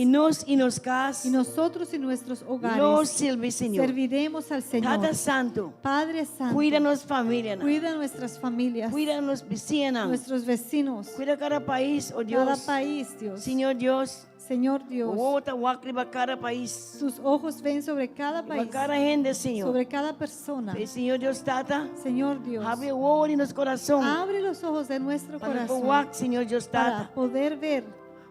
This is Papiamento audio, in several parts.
I nos i nos kas. Y nosotros y nuestros hogares Lo sirbi Señor. serviremos al Señor. Tata Santu, Padre Santo, kuida nos famianan. cuida nuestras familias, Kuida nos bisiñanan. nuestros vecinos, Kuida kada pais, oh cada Dios. país, Dios. Señor Dios, Señor Dios, wowo ta wak riba kada pais. sus ojos ven sobre cada Riba país, kada hende, Señor. sobre cada persona. I Señor Dios Tata, Señor Dios, habri wowo di nos kurason. abre los ojos de nuestro Pa nos corazón wak, Señor Dios para Tata. poder ver.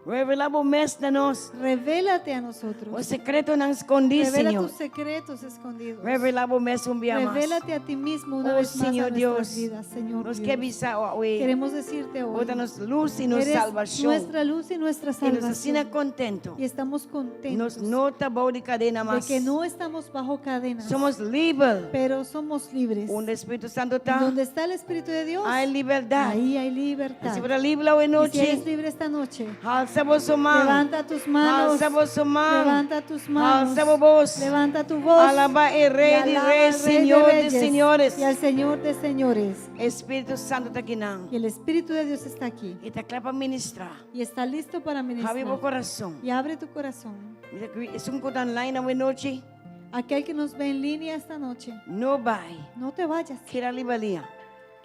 Revelá bo mes na nos. Revélate a O nosotros. sekretonan skondí, Revela Señor. tus secretos escondidos. Revelá bo mes un bia mas. Revélate a ti mismo una Oh, vez más a Señor nuestras Dios, vidas, Señor Nos Dios. ke bisa awe. Queremos decirte hoy, Bo ta nos lus i nos eres salbashon. nuestra luz y nuestra I nos salvación. asina kontentu. Y estamos contentos Nos no ta bou di kadena de mas. que no estamos bajo cadenas, Somos liber. pero somos libres. Unda Spiritu Santu Y ta, Donde está el Espíritu de Dios, hay libertat. ahí hay libertad. Si bo ta liber awe Y si nochi, eres libre esta noche, halsa bo man. levanta tus manos. Halsa bo man. Levanta tus manos. Halsa bo bos. Levanta tu voz. Alabá e Rei Y di alaba Rei, al Rey de Señor di Reyes Señores. Y al Señor de señores. Spiritu Santu ta akinan. Y el Espíritu de Dios está aquí. I ta kla pa ministrá. Y está listo para Habri ministrar. bo kurason. Y abre tu corazón. Esun ku ta online awe nochi, Aquel que nos ve en línea esta noche, no bai. no te vayas. Keda riba liña.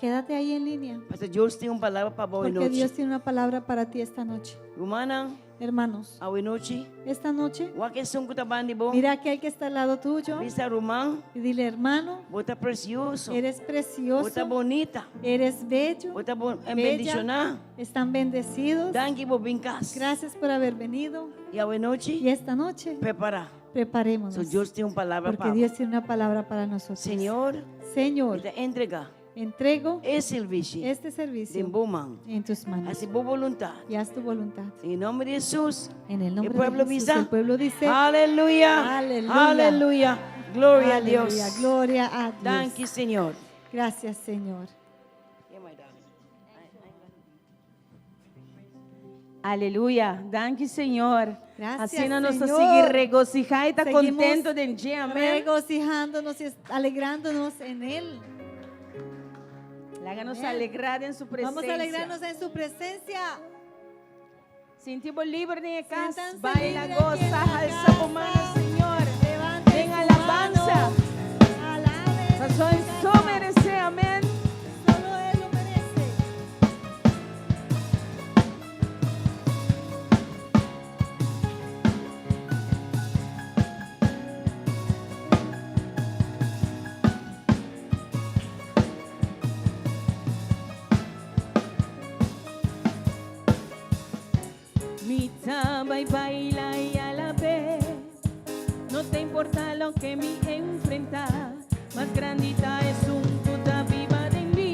Quédate ahí en línea. Pasobra Dios tin un palabra pa bo Porque nochi. Dios tiene una palabra para ti esta noche. Rumannan, Hermanos, awe nochi, esta noche, wak esun ku ta band'i bo. mira aquel que está al lado tuyo Bisa ruman, y dile, hermano, bo ta presioso. eres Bo ta precioso, bunita. eres bello, Bo ta bon, bella, bendishoná. están bendecidos. Danki bo bin kas. Gracias por haber venido. I awe nochi, Y esta noche, prepará. preparémonos. So Dios tin un palabra Porque pa Dios tiene una palabra para nosotros. Señor, Señor, ta entregá entrego e servisio este servicio den bo man. en tus manos. Hasi bo boluntat. Y haz tu voluntad. Den nòmber di Hesus. En el nombre E pueblo de Jesús, bisa. el pueblo dice, Aleluya. Aleluya. Aleluya. Gloria a Aleluya, Dios. Gloria a Dios. Danki, Señor. Gracias, Señor. Aleluya. Danki, Señor. Gracias, Asina nos Señor. sigui regosihá i ta Seguimos kontentu den dje. Amèn. Regocijándonos y alegrándonos en Él. Laga nos Amén. alegrá den su presensia. Vamos a alegrarnos en su presencia. Sinti bo liber den kas. Siéntanse Baila, libre aquí en gosa, la halsa casa. bo man, Señor. Levanten En su alabanza. mano. Alaben Pasó su en casa. so meresé, amèn. Solo Él lo merece. Mi ta bai baila i alab'é. No ta importá loke mi enfrentá. Mas grandi ta esun ku ta biba den mi.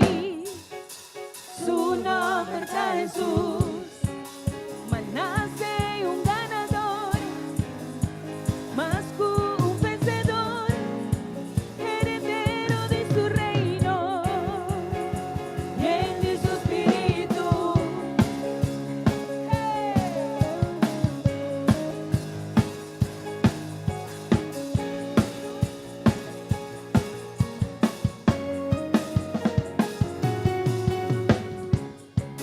Su nòmber ta Hesus. M'a nase un ganadó. Mas ku un vensedó. Heredero di su reino. Yen di su spiritu. Hey!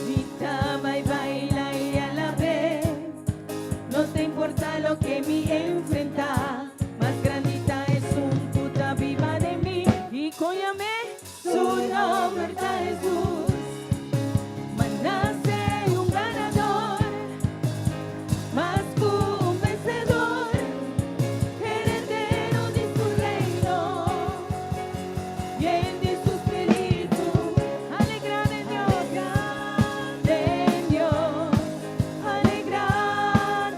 Mi ta bai baila i alab'é. No ta importá loke mi enfrentá. Mas grandi ta esun ku ta biba den mi. I kon yam'é, su nòmber ta Hesus. M'a nase un ganadó. Mas ku un vensedó. Heredero di su reino. Yen di su spiritu. Alegrá den Dios. Den Dios. Alegrá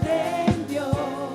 den Dios.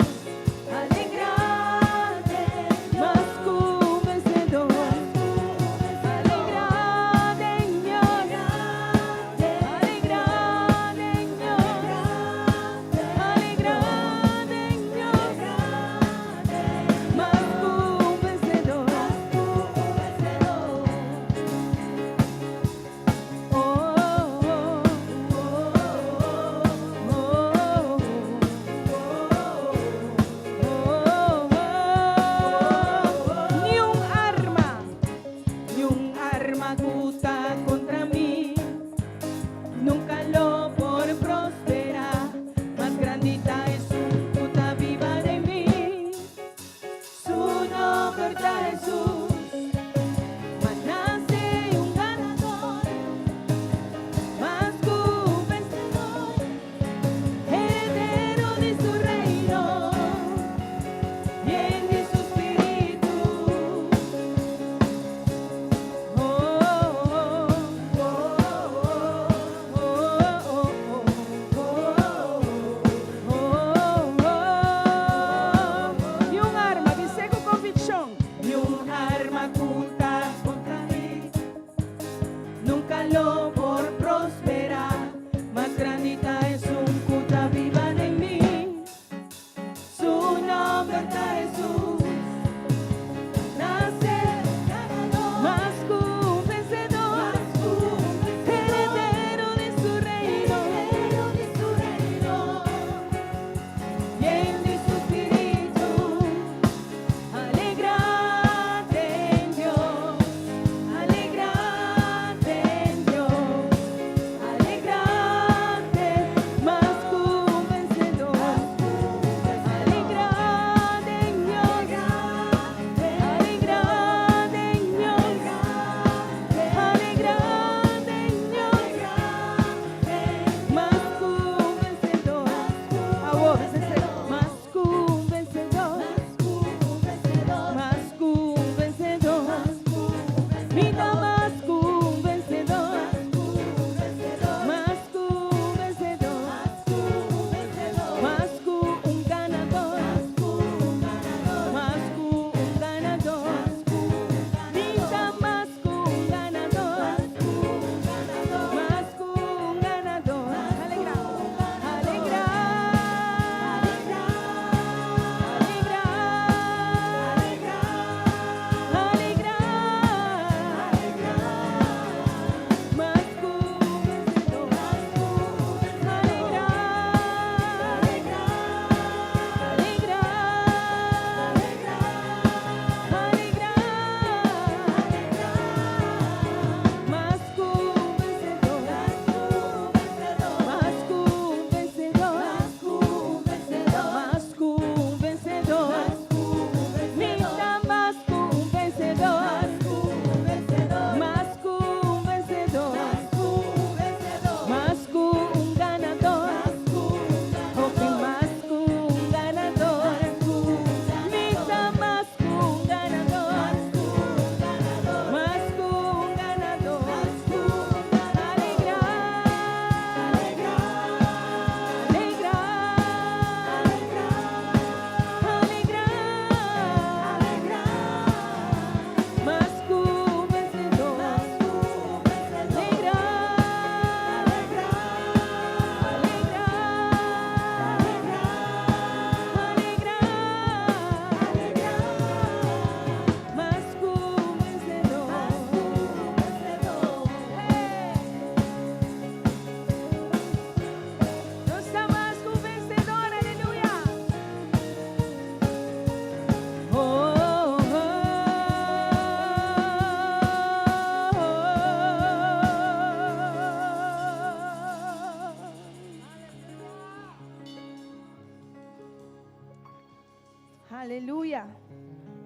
Aleluya.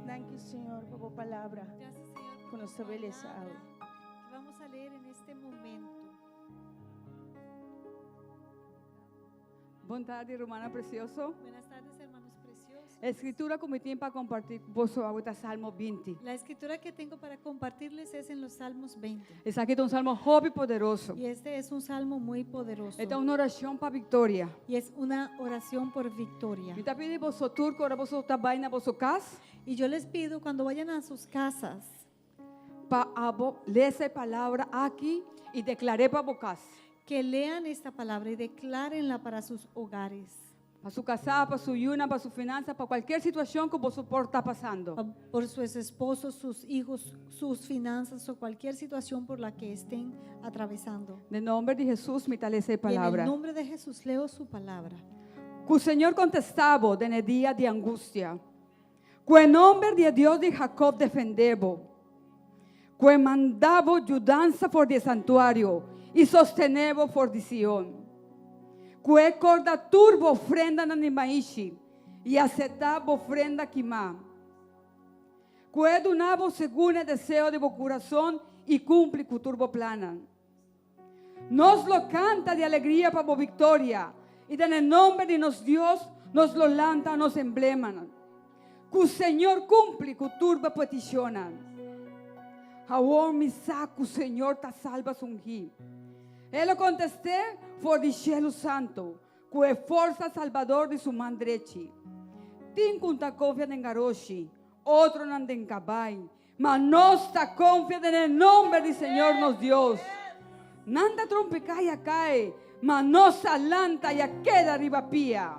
Danki, Señor, pa bo palabra. Gracias, Señor, por Ku nos tu ta lesa palabra awe. que vamos a leer en este momento. Bon tardi, rumannan presioso. Buenas tardes, hermanos preciosos. E skritura ku mi tin pa kompartí ku boso awe ta Salmo 20. La escritura que tengo para compartirles es en los Salmos 20. Esaki ta un salmo hopi poderoso. Y este es un salmo muy poderoso. E ta un orashon pa viktoria. Y es una oración por victoria. Mi ta pidi boso tur ku ora boso ta bai na boso kas, Y yo les pido cuando vayan a sus casas, pa abo lesa e palabra aki i deklar'é pa bo kas. que lean esta palabra y declárenla para sus hogares, Pa su kasá, pa su yunan, pa su finansa, pa kualke situashon ku boso por ta pasando. Por sus esposos, sus hijos, sus finanzas o cualquier situación por la que estén atravesando. Den nòmber di Hesus, mi ta lesa e Y en el palabra. nombre de Jesús leo su palabra. Ku Señor kontestá bo den e dia di angustia. Ku e nòmber di e Dios di Jacob defendé bo. Ku e manda bo yudansa for di e santuario i sostené bo for di Sion. Ku e korda tur bo ofrendanan di maishi i aseptá bo ofrenda kimá. Ku e duna bo segun e deseo di bo kurason i kumpli ku tur bo plannan. Nos lo kanta di alegria pa bo viktoria, i den e nomber di nos Dios nos lo lanta nos emblemanan. Ku Señor kumpli ku tur bo petishonnan. Awor mi sa ku Señor ta salba su ungí. E lo kontest'é for di shelu santu, ku e forsa salbador di su man drechi. Tin ku ta konfia den garoshi, otronan den kabai, Ma nos ta konfia den e nomber di Señor nos Dios. Nan ta trompeká i a kai, ma nos a lanta i a keda riba pia.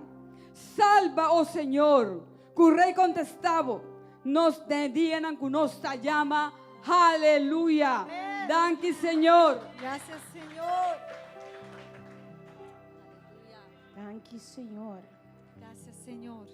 Salba, o Señor! Ku Rei kontestá bo nos den e dianan ku nos ta yama. Haleluya! Danki, Señor! Gracias, Señor. Danki, Señor. Gracias, Señor.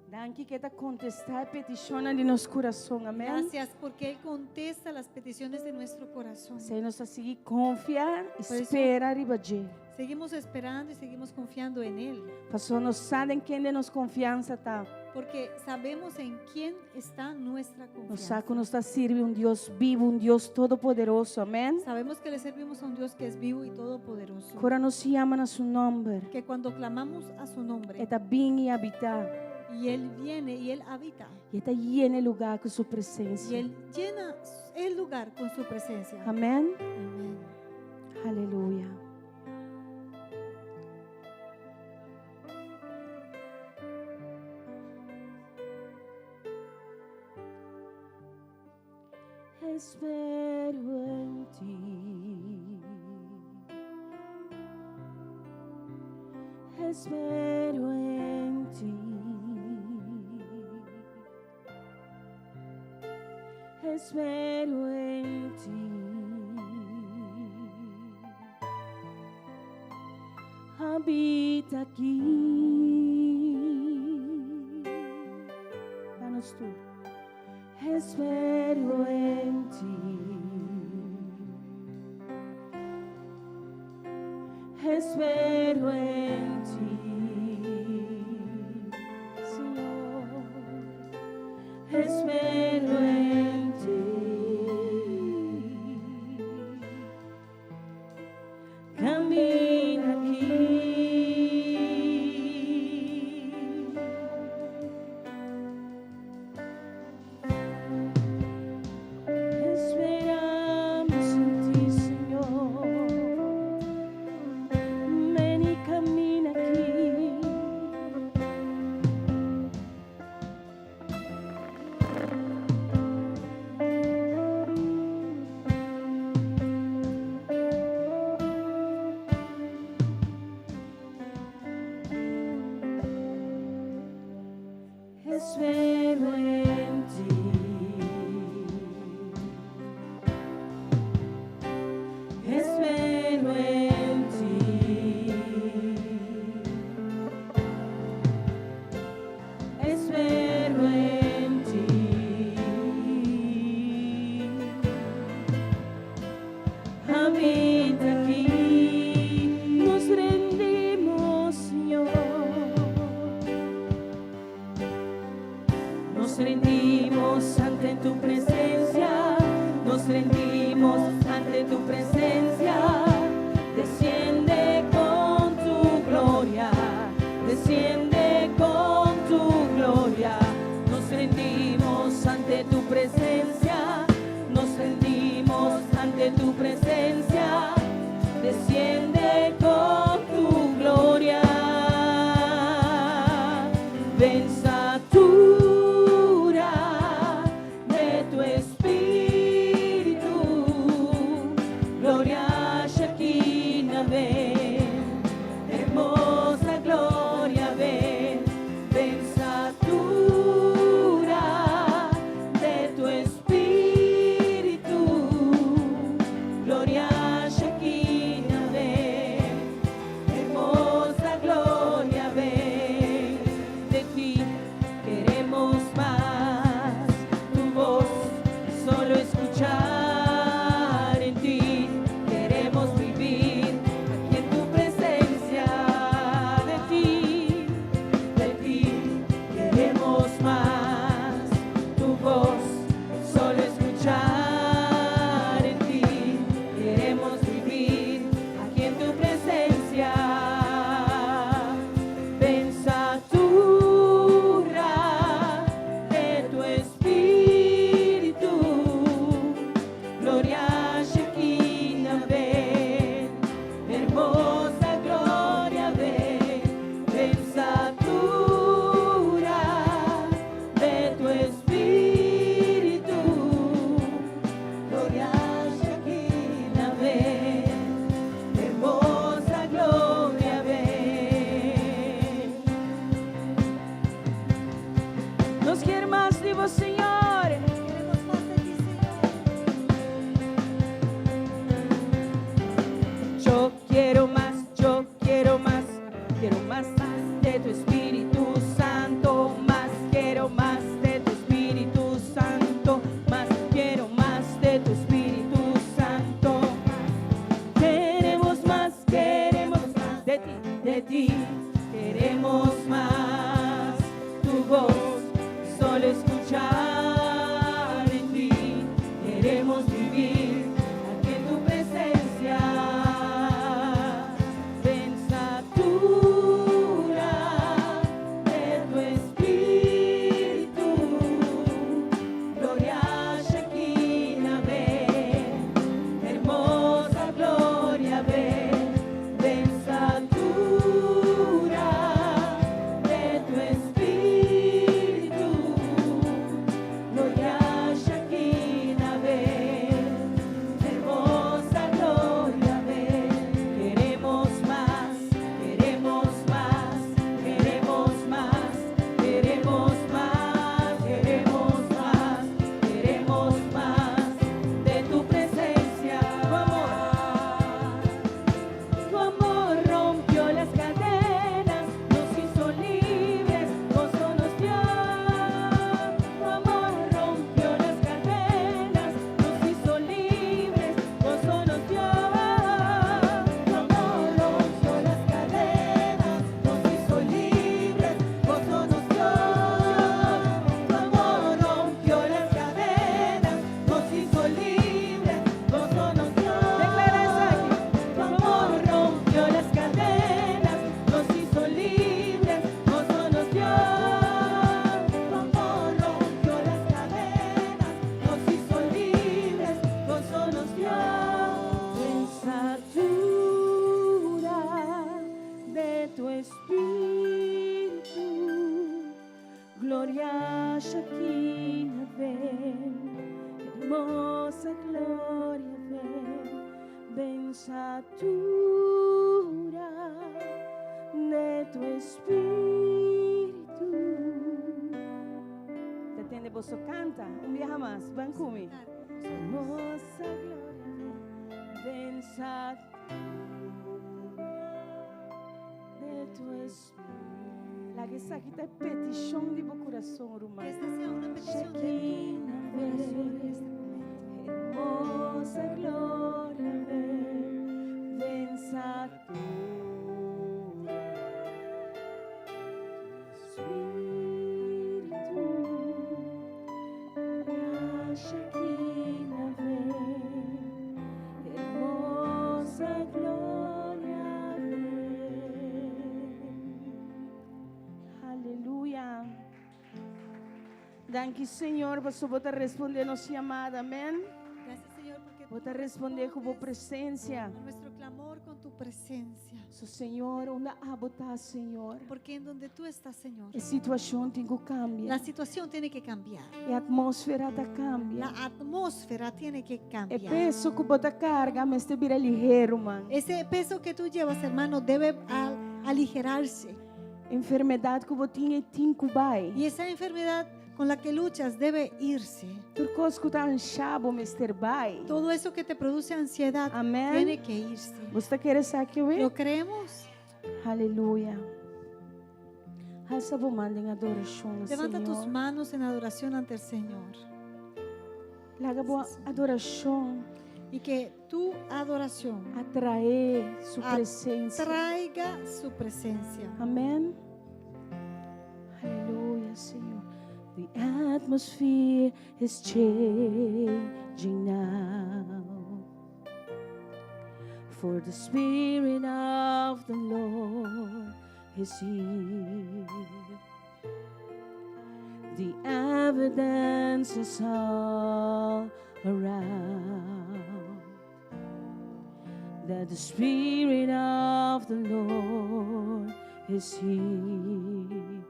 Danki ku e ta kontestá e petishonnan di nos kurason. Amèn. Gracias porque Él contesta las peticiones de nuestro corazón. P'esei nos ta sigui konfia i Por eso- spera riba dje. Seguimos esperando y seguimos confiando en Él, Pasó nos sa den kende nos konfiansa ta. porque sabemos en quién está nuestra Nos sa confianza. ku nos ta sirbi un Dios bibu, un Dios todopoderoso. Amèn. Sabemos que le servimos a un Dios que es vivo y todopoderoso. Ku ora nos yama na su nòmber, Que cuando clamamos a su nombre, E ta bin i habitá. y Él viene y Él habita. I e ta yena e lugá ku su Y presensia. Él llena el lugar con su presencia. Amèn. Amén. Aleluya. Espero en ti. Espero en ti. Espero en ti. Habita aki. Danos tu. Espero en ti. Espero en ti. Señor. Espero en ti. Camina aquí. Esperamos en ti, Señor. Ven y camina aquí. Espero en ti. Espero en ti. Espero en ti. Habita aquí, nos rendimos, Señor. Nos rendimos ante tu presencia, nos rendimos ante tu presencia. Desciende con tu gloria, desciende con tu gloria. Nos rendimos ante tu presencia, nos rendimos ante tu presencia. Desciende con tu gloria. Ven satura de tu espíritu. Gloria Shekinah, ven. Hermosa gloria, ven. Ven satura de tu espíritu. Gloria Shekinah, ven. Hermosa gloria, ven. De ti queremos más. Tu voz solo escuchar en ti. Queremos vivir aquí en tu presencia. De ti queremos más. Tu voz solo escuchar en ti. Queremos vivir aquí en tu presencia. Ven satura de tu espíritu. Gloria Shekinah, ven. Hermosa gloria, ven. Ven satura de tu espíritu. Gloria Shekinah, ven. Hermosa gloria, ven. Nos kier mas di Bo, Señor. Queremos más de ti, Señor. Yo quiero más, yo quiero más de tu Espíritu Santo, más quiero más de tu Espíritu Santo, más quiero más de tu Espíritu Santo. Queremos más de ti, queremos más tu voz, solo escuchar en ti, queremos vivir aquí en tu presencia. Ven satura de tu espíritu, gloria Shekinah, ven, hermosa gloria, ven, ven satura de tu espíritu, gloria Shekinah, ven, hermosa gloria, ven. Queremos más, queremos más, queremos más, queremos más, queremos más, queremos más de tu presencia. Tu amor, tu amor rompió las cadenas, nos hizo libres, gozo nos dio. Tu amor rompió las cadenas, nos hizo libres, gozo nos dio. Tu amor rompió las cadenas, nos hizo libres, gozo nos dio. Tu amor rompió las cadenas, nos hizo libres, gozo nos dio. Declara eso aquí. Tu amor rompió las cadenas, nos hizo libres, gozo nos dio. Tu amor rompió las cadenas, nos hizo libres, gozo nos dio. Ven satura de tu espíritu, gloria Shekinah, ven, hermosa gloria, ven, ven satura de tu espíritu. Tende boso canta, un biaha mas, ban cu mi. Hermosa gloria, ven, ven satura de tu espíritu. Laga esaki ta peticion di bo curason, ruman. Que esta sea una petición de tu corazón en este momento. Hermosa gloria, ven, ven satura espíritu. Danki Señor, pasobra bo ta respondé nos yamada. Amèn. Gracias, Señor, porque Bo tú ta respondé ku bo respondes presensia. a nuestro clamor con tu presencia. So Señor, unda abo ta, Señor. Porque en donde tú estás, Señor, E situashon tin ku kambia. la situación tiene que cambiar. E atmósfera ta kambia. La atmósfera tiene que E cambiar. peso ku bo ta karga mester bira lihé, ruman. Ese peso que tú llevas, hermano, debe aligerarse. Enfermedat ku bo tin tin ku bai. Y esa enfermedad con la que luchas debe irse. Tur kos ku ta ansha bo mester bai. Todo eso que te produce ansiedad Amén. tiene que irse. Bo ta kere esaki? ¿Lo creemos? Aleluya. Alsa bo man den adorashon, Levanta tus Señor. manos en adoración ante el Señor. Laga bo adorashon Y que tu adoración atraé su presensia. traiga su presencia. Amèn. Aleluya, Señor. The atmosphere is changing now. For the Spirit of the Lord is here. The evidence is all around that the Spirit of the Lord is here.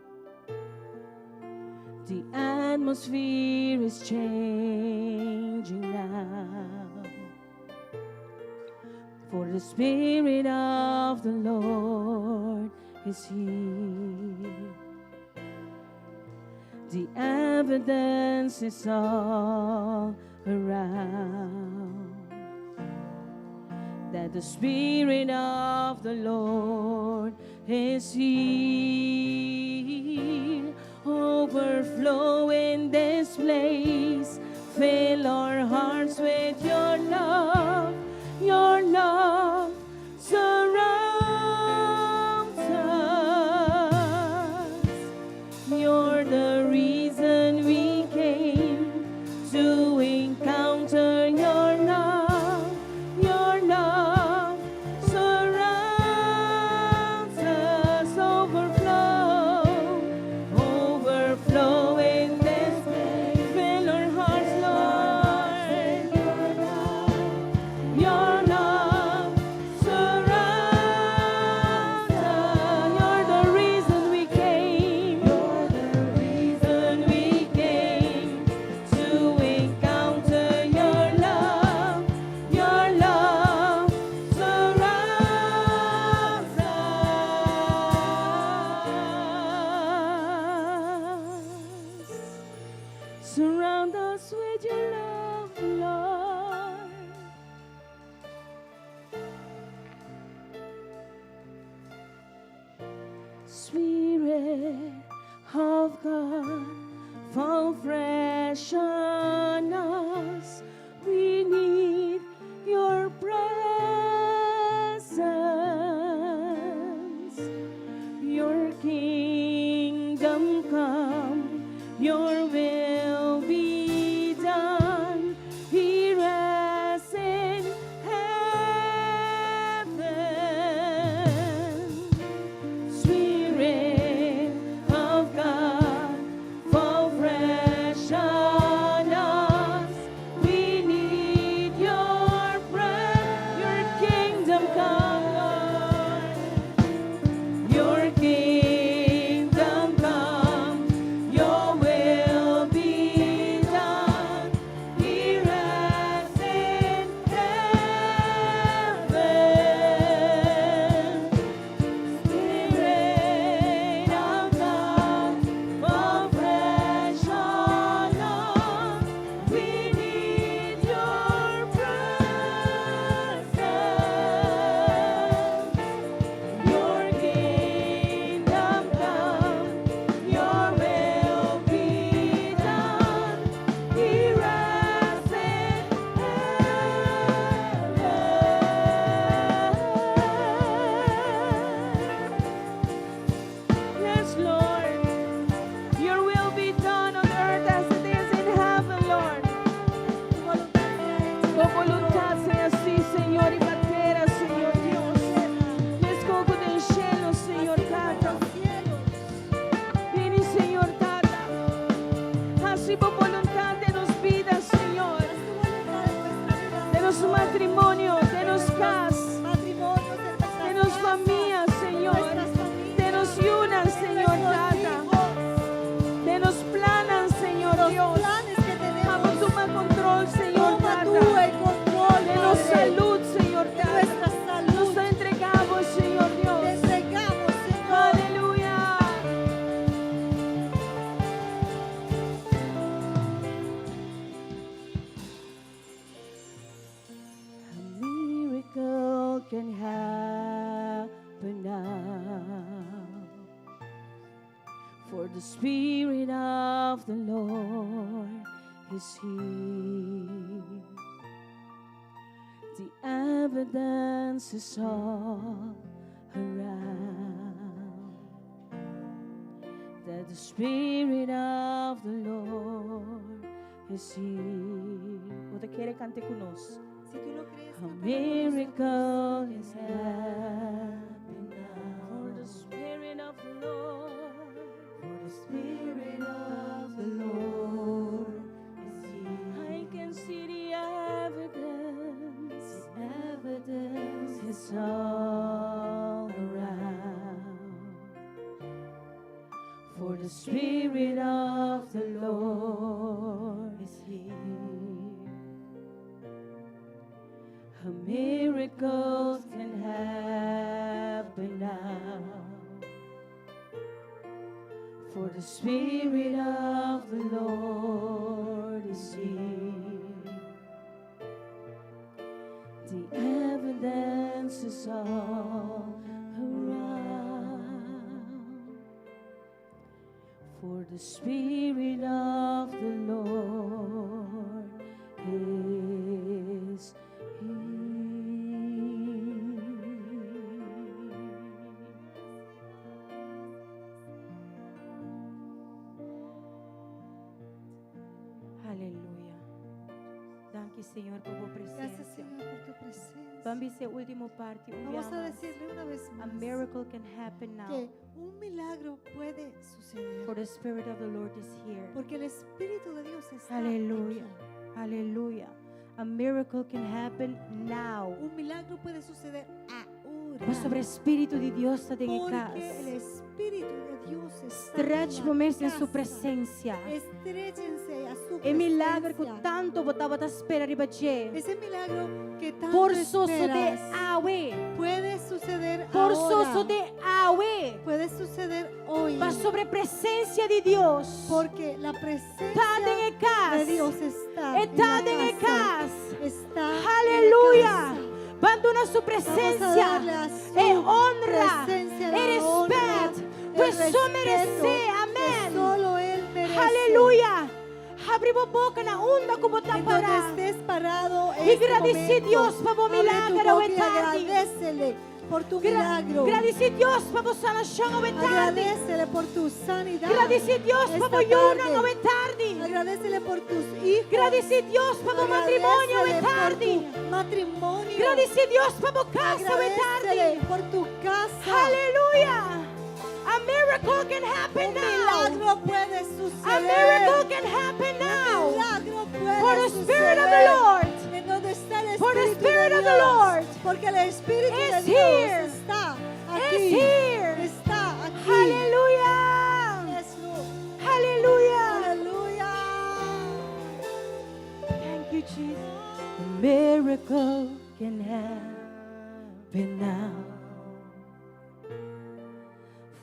The atmosphere is changing now. For the Spirit of the Lord is here. The evidence is all around that the Spirit of the Lord is here. Overflow in this place. Fill our hearts with your love. Your love surrounds us. You're the reason we came to encounter your love. Your love surrounds us, overflow, overflow in this place. Fill our hearts, Lord. Your love surrounds us. You're the reason we came. You're the reason we came to encounter your love. Your love surrounds us. Surround us with your love, Lord. Spirit of God, fall fresh on us. We need your presence. Your kingdom come, your will be done here as in heaven. Spirit of God, fall fresh on us. We need your breath, your kingdom come, Lord. the Spirit of the Lord is here. The evidence is all around that the Spirit of the Lord is here. Bo ta kere, kanta ku nos. Si tú lo crees, A cántalo con miracle nosotros. is happening now. For the Spirit of the Lord, For the Spirit of the Lord is here. I can see the evidence. Evidence is all around. For the Spirit of the Lord is here. A miracle can happen now. For the Spirit of the Lord is here. The evidence is all around. For the Spirit of the Lord is here. Aleluya. Danki, Señor, pa bo Gracias, presensia. Señor, por tu presencia. Ban bisa e último parti. Un Vamos a biaha mas. decirle una vez A más miracle can happen now. que un milagro puede suceder. For the Spirit of the Lord is here. Porque el Espíritu de Dios está Aleluya. aquí. Aleluya. A miracle can happen now. Un milagro puede suceder ahora. Pasobra e Spiritu di Dios ta den Porque el kas. Espíritu de Dios está Stretch en la bo mes den su casa. presensia. Estréchense a su E milager ku presencia. tantu bo tabata spera riba dje. Ese milagro que tanto Por sosodé esperas awe. puede suceder Por ahora. sosodé awe. Puede suceder hoy. Pasobra e presensia di Dios. Porque la presencia Ta den kas. de Dios está en Ta la den casa. kas. Está en la Aleluya. casa. Ban duna su Vamos a presensia. darle a su E honra. presencia la E honra, rèspèt. el Pues so respeto meresé. que Amèn. Solo Él merece. Aleluya. Habri bo boka na unda ku bo ta En donde pará. estés parado en I este gradisí momento, Dios pa bo abre tu milager boca y tardi. agradécele por tu milagro. Gradisí Dios pa bo sanashon awe tardi. Agradécele por tu sanidad. Gradisí Dios pa esta bo yunan tarde. awe tardi. Agradécele por tus hijos. Gradisí Dios pa bo matrimonio Agradécele awe por tardi. tu matrimonio. Gradisí Dios pa bo kas awe Agradécele tardi. por tu casa. Aleluya. A miracle can happen Un now. milagro puede A suceder. miracle can happen Un now. milagro puede For the Spirit of the suceder. Lord En donde está el For the Espíritu Spirit de of the Dios. Lord Porque el Espíritu de is Dios here. está is aquí. here. Está aquí. Aleluya. Yes, Lord. Aleluya. Aleluya. Thank you, Jesus. A miracle can happen now.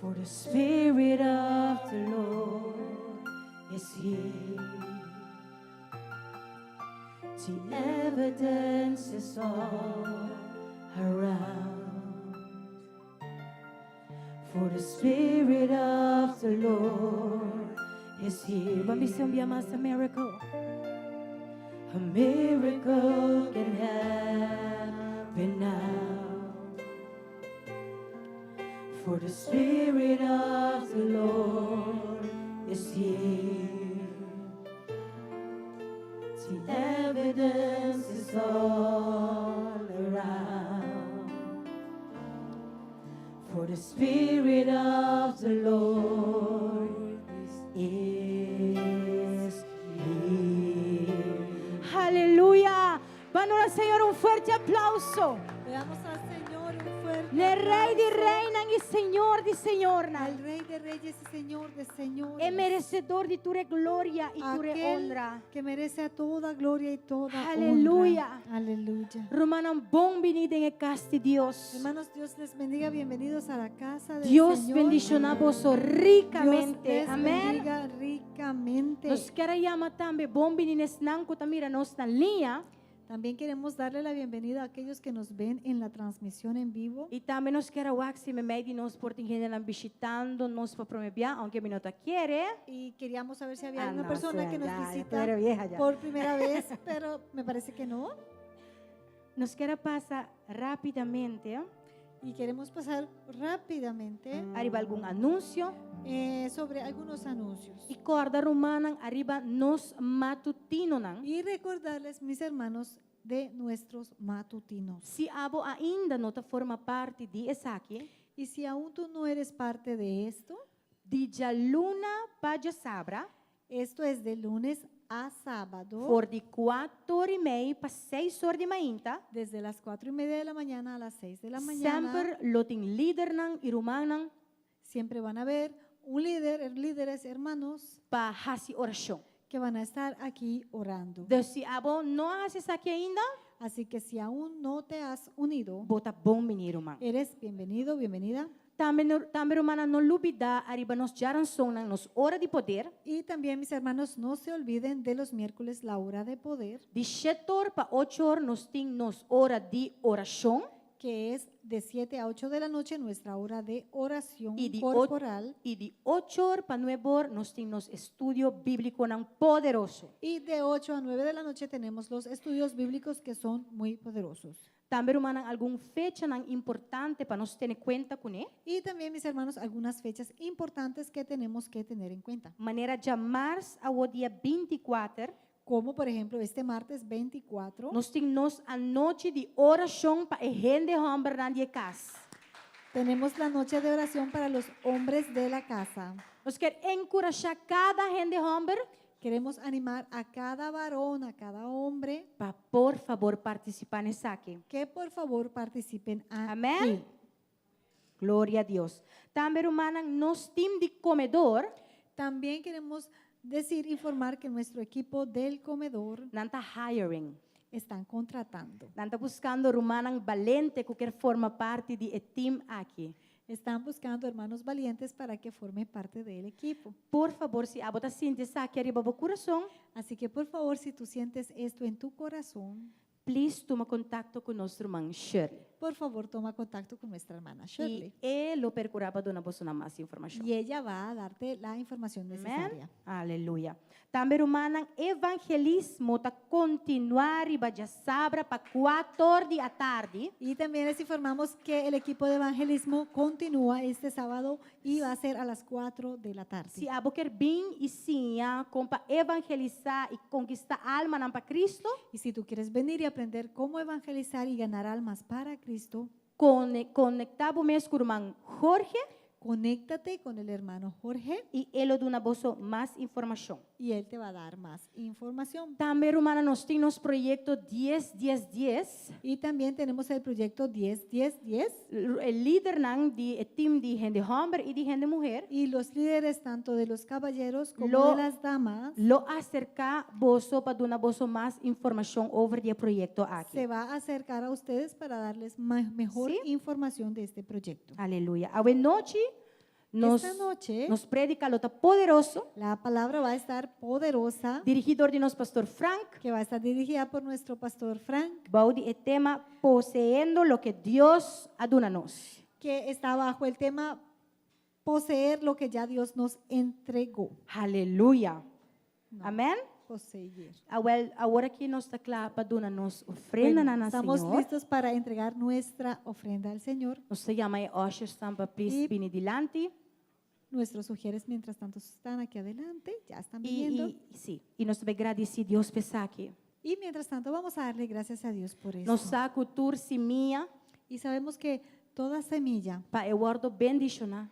For the Spirit of the Lord is here. The evidence is all around. For the Spirit of the Lord is here. Ban bisa un biaha mas a miracle. A miracle can happen now. For the Spirit of the Lord is here. The evidence is all around. For the Spirit of the Lord is here. Aleluya. Ban duna Señor un fuerte aplouso. Le damos al Señor un fuerte Na Rei di aplauso. Reinan i Señor di Señornan. Al Rey de Reyes y Señor de Señores. E meresedó di tur gloria i tur Aquel honra. que merece a toda gloria y toda Aleluya. honra. Aleluya. Rumannan, bon biní den kas di Dios. Hermanos, Dios les bendiga. Bienvenidos a la casa del Dios Señor. bendishoná boso Dios rikamente. les Amèn. bendiga ricamente. Nos ke yama tambe bon biní esnan ku ta mira nos na liña. También queremos darle la bienvenida a aquellos que nos ven en la transmisión en vivo. I tambe nos ke wak si meimei di nos por tin hendenan bishitando nos pa promé bia, aunke mi no ta kere. Y queríamos saber si había Ah, alguna no, persona sí, que nos ya, ya tú visita eres vieja ya. por primera vez, pero me parece que no. Nos ke pasa rápidamente Y queremos pasar rápidamente ariba algun anunsio sobre algunos anuncios. I kòrda rumannan ariba nos matutinonan. Y recordarles, mis hermanos, de nuestros matutinos. Si abo ainda no ta forma parti di esaki, Y si aún tú no eres parte de esto, di djaluna pa djasabra, esto es de lunes a sábado, for di 4 i mei pa 6 or di mainta, desde las 4:30 de la mañana a las 6 de la mañana, Semper lo tin lidernan i rumannan siempre van a ver un líder, líderes, hermanos, pa hasi orashon. Que van a estar aquí orando. Dus si abo no a hasi esaki ainda, Así que si aún no te has unido, bo ta bon biní, ruman. Eres bienvenido, bienvenida. Tambe, tambe rumannan, no lubidá ariba nos djaransonnan, nos ora di poder, Y también, mis hermanos, no se olviden de los miércoles, la hora de poder, di 7 or pa 8 or nos tin nos ora di orashon que es de 7 a 8 de la noche, nuestra hora de oración I di corporal. I di 8 or pa 9 or nos tin nos estudio bíblikonan poderoso. Y de 8 a 9 de la noche tenemos los estudios bíblicos, que son muy poderosos. Tambe rumannan, algun fechanan importante pa nos tene kuenta kuné. Y también, mis hermanos, algunas fechas importantes que tenemos que tener en cuenta. Manera djamars awo dia 24, Como por ejemplo este martes 24, nos tin nos anochi di orashon pa e hende hòmbernan di kas. Tenemos la noche de oración para los hombres de la casa. Nos ke enkurashá kada hende hòmber Queremos animar a cada varón, a cada hombre, pa por fabor partisipá na esaki. Que por favor participen aquí. Amèn. Gloria na Dios. Tambe rumannan, nos team di komedor, También queremos decir, informar que nuestro equipo del comedor nan ta hiring. Están contratando. Nan ta buskando rumannan balente ku ke forma parti di e team aki. Están buscando hermanos valientes para que formen parte del equipo. Por fabor, si abo ta sinti esaki ariba bo kurason, Así que por favor, si tú sientes esto en tu corazón, please tuma kontakto ku nos ruman Shirley. Por favor toma contacto con nuestra hermana Shirley. I e lo perkurá pa duna boso mas informashon. Y ella va a darte la información Amèn? necesaria. Aleluya. Tambe rumannan, evangelismo ta kontinuá riba djasabra pa 4 di atardi. Y también les informamos que el equipo de evangelismo continúa este sábado y va a ser a las 4 de la tarde. Si abo ke bin i siña kon pa evangelisá i konkistá almanan pa Kristu, Y si tú quieres venir y aprender cómo evangelizar y ganar almas para Cristo, konektá bo mes ku ruman Jorge conéctate con el hermano Jorge i e lo duna boso mas informashon. Y él te va a dar más información. Tambe rumannan, nos tin nos proyekto 10 10 10. Y también tenemos el proyecto 10, 10, 10. E lidernan di e team di hende hòmber i di hende muhé Y los líderes tanto de los caballeros como de las damas lo aserká boso pa duna boso mas informashon over di e proyekto aki. Se va a acercar a ustedes para darles mejor ¿Sí? información de este proyecto. Aleluya. Awe nochi nos Esta noche nos prédika lo ta poderoso, la palabra va a estar poderosa, dirigí di nos pastor Frank, que va a estar dirigida por nuestro pastor Frank, bou di e tema "Poseendo lo que Dios a duna nos". Que está bajo el tema "Poseer lo que ya Dios nos entregó". Aleluya. No, Amèn. Poseer. Awèl, awor aki nos ta kla pa duna nos ofrenda Bueno, na estamos Señor. listos para entregar nuestra ofrenda al Señor. Nos ta yama e ushers pa please bini dilanti. Nuestros ujieres, mientras tanto, están aquí adelante, ya están I, viniendo. i, si, i nos ta gradisí Dios pa esaki. Y mientras tanto, vamos a darle gracias a Dios por eso. Nos sa ku tur simia Y sabemos que toda semilla, pa e wòrdu bendishoná,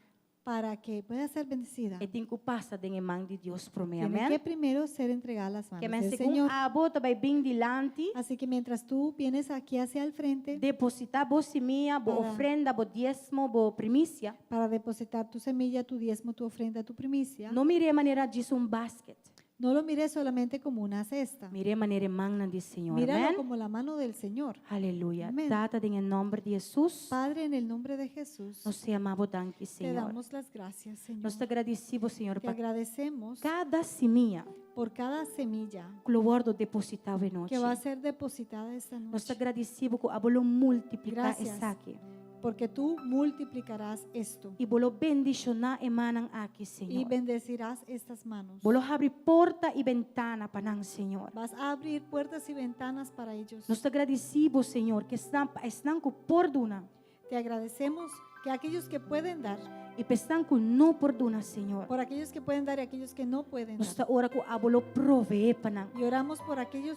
para que pueda ser bendecida, e tin ku pasa den man di Dios promé. tiene Amèn. que primero ser entregada a las Ke manos men del segun Señor. abo ta bai bin dilanti, Así que mientras tú vienes aquí hacia el frente depositá bo simia, bo ofrenda, bo diesmo, bo primisia. Para depositar tu semilla, tu diezmo, tu ofrenda, tu primicia, No mir'é manera djis un basket. No lo mires solamente como una cesta. Mir'é manera man di Señor. Míralo Amèn. Como la mano del Señor. Aleluya. Amèn. Tata, den nòmber di Hesus, Padre, en el nombre de Jesús, nos ta yama bo danki, te Señor. damos las gracias, Señor. Nos ta gradisí, Señor, Te pa agradecemos kada simia. por cada semilla ku lo wòrdu depositá awe nochi. que va a ser depositada esta Nos ta noche. gradisí bo ku abo lo multipliká Gracias. esaki. Porque tú multiplicarás esto I bo lo bendishoná e mannan aki, y Señor. bendecirás estas manos. Bo lo habri porta i bentana pa nan, Señor. Vas a abrir puertas y ventanas para ellos. Nos ta gradisí bo, Señor, ku esnan, pa esnan ku por duna Te agradecemos que aquellos que pueden dar, i pa esnan ku no por duna, Señor. por aquellos que pueden dar y aquellos que no pueden Nos dar. ta ora ku abo lo proveé pa nan. Y oramos por aquellos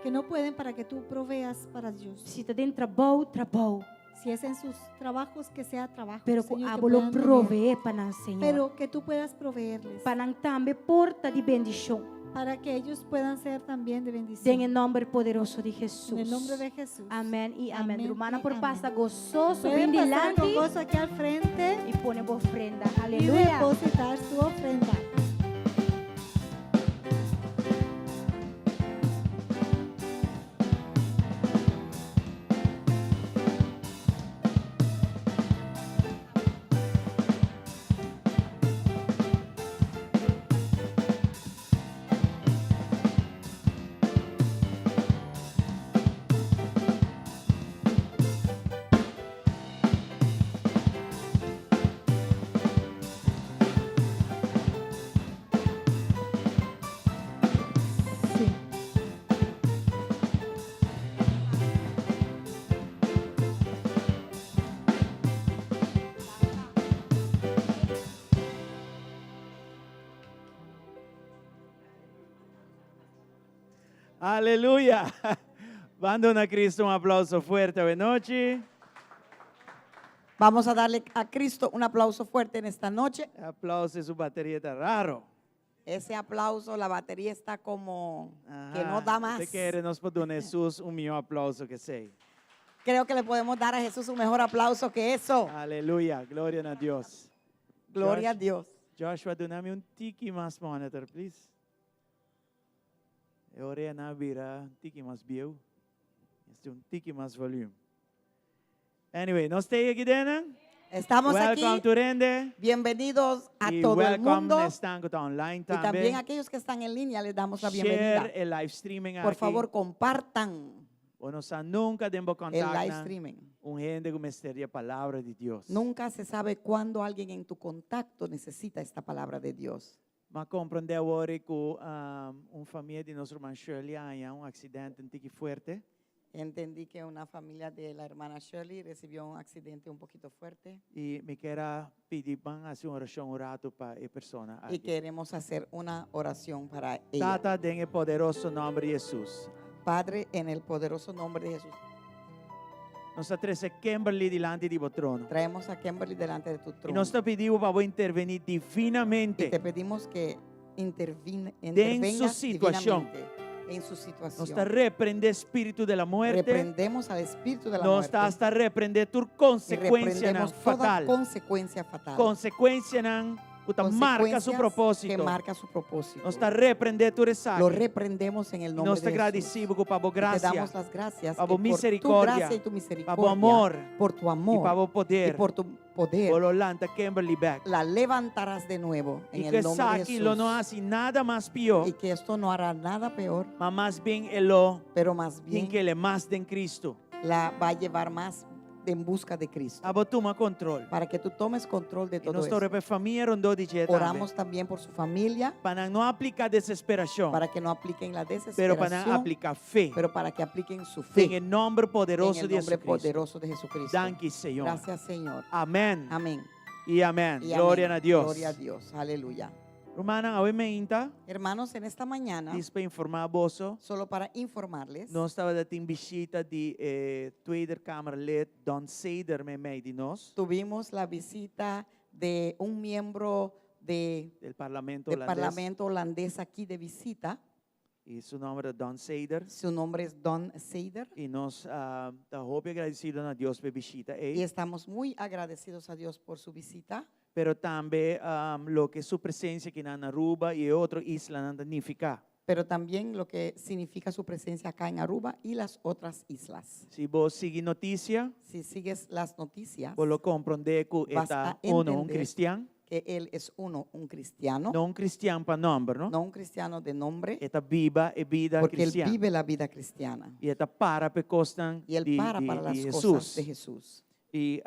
que no pueden para que tú proveas para Dios. Si ta den trabou, trabou. Si es en sus trabajos, que sea trabajo. Pero ku Señor, que abo lo puedan tener. proveé pa nan, Señor. Pero que tú puedas proveerles Pa nan tambe por ta di bendishon. para que ellos puedan ser también de Den bendición. e nòmber poderoso di Hesus. En el nombre de Jesús. Amèn i amèn. Amén Rumannan y por amén. pasa gososo, Pueden bin pasar con dilanti gozo aquí al frente i pone bo ofrenda. y Aleluya. depositar su ofrenda. Sí. Aleluya. Ban duna Cristo un aplauso fuerte. Buenas noches. Vamos a darle a Cristo un aplauso fuerte en esta noche. Aplauso su batería está raro. Ese aplauso, la batería está como que no da más. Si kier nos por duna Jesús un mihó aplauso ku esei. Creo que le podemos dar a Jesús un mejor aplauso que eso. Aleluya. Gloria na Dios. Gloria a Josh- Dios. Joshua, duna mi un tiki mas monitor, please. E orea a bira un tiki mas bieu. Este un tiki mas volume. Anyway, nos ta aki den. Estamos Welcome aquí. tur hende. Bienvenidos a Y todo el welcome mundo. esnan ku ta online Y tambe. también aquellos que están en línea les damos la bienvenida. Share e live streaming Por aki. favor, compartan Bo no sa nunca den bo el contacto. live streaming. Un hende ku mester di e palabra di Dios. Nunca se sabe cuándo alguien en tu contacto necesita esta palabra de Dios. M'a komprondé awor ku um, un famia di nos ruman Shirley a haña un aksidente un tiki fuerte. Entendí que una familia de la hermana Shirley recibió un accidente un poquito fuerte I mi ke pidi ban hasi un orashon un ratu pa e persona y aki. queremos hacer una oración para ella. Tata, den e poderoso nòmber di Hesus. Padre, en el poderoso nombre de Jesús, Nos ta trese Kimberly dilanti di bo trono. traemos a Kimberly delante de tu I trono nos ta pidi pa bo intervení y te divinamente. pedimos que intervin, su intervengas situación. divinamente en su situación. Nos ta reprendé spiritu di la muerte. Reprendemos al espíritu de la Nos muerte. ta reprendé tur y konsekuensia reprendemos toda fatal. consecuencia fatal. Konsekuensianan ku ta marka su Consecuencias que propósito. marca su propósito. Nos ta reprendé tur esaki. Lo reprendemos en el nombre Nos ta de Jesús. gradisí bo pa bo Y te grasia, damos las gracias pa que bo por tu misericordia, gracia y tu misericordia, pa bo amor por tu amor i pa bo poder. y por tu poder, Bo lo lanta Kimberly bèk. la levantarás de nuevo en I el ku nombre de esaki lo Jesús. no hasi nada mas pió, Y que esto no hará nada peor, ma mas bien e lo pero más bien hink'é mas den Cristo. la va a llevar más en busca de Cristo. Abo tuma kontròl. Para que tú tomes control de I todo nos esto. ta ora pa e famia rondó di dje tambe. Oramos también por su familia, Pa nan no apliká desesperashon, para que no apliquen la pero pa nan desesperación, apliká fe. pero para que apliquen su fe Den e nòmber en poderoso el di nombre Jesucristo. poderoso de Jesucristo. Danki, Señor. Gracias, Señor. Amèn. Amén. I amèn. Y Gloria amén. na Dios. Gloria a Dios. Aleluya. Rumannan, awe mainta, Hermanos, en esta mañana, djis pa informá boso, solo para informarles, nos tabatin bishita di eh, Tweede Kamerlid Don Seder meimei di nos, tuvimos la visita de un miembro de, del Parlamento del holandés. Parlamento holandés aquí de visita. I su nòmber ta Don Seder. Su nombre es Don Seider. I nos uh, ta hopi agradesido na Dios pa e bishita. Y Ei. estamos muy agradecidos a Dios por su visita, Pero tambe um, loke su presensia aki na Aruba i otro islanan ta nifiká. pero también lo que significa su presencia acá en Aruba y las otras islas. Si bo sigui notisia, Si sigues las noticias, bo lo komprondé ku Vas e ta a un, un entender kristian. que él es uno, un cristiano, No un kristian pa nòmber, no? no un cristiano de nombre, E ta biba e bida porque él kristian. vive la vida cristiana. I e ta para pa e kosnan Y él di, para di, para di las cosas Jesus. de Jesús. I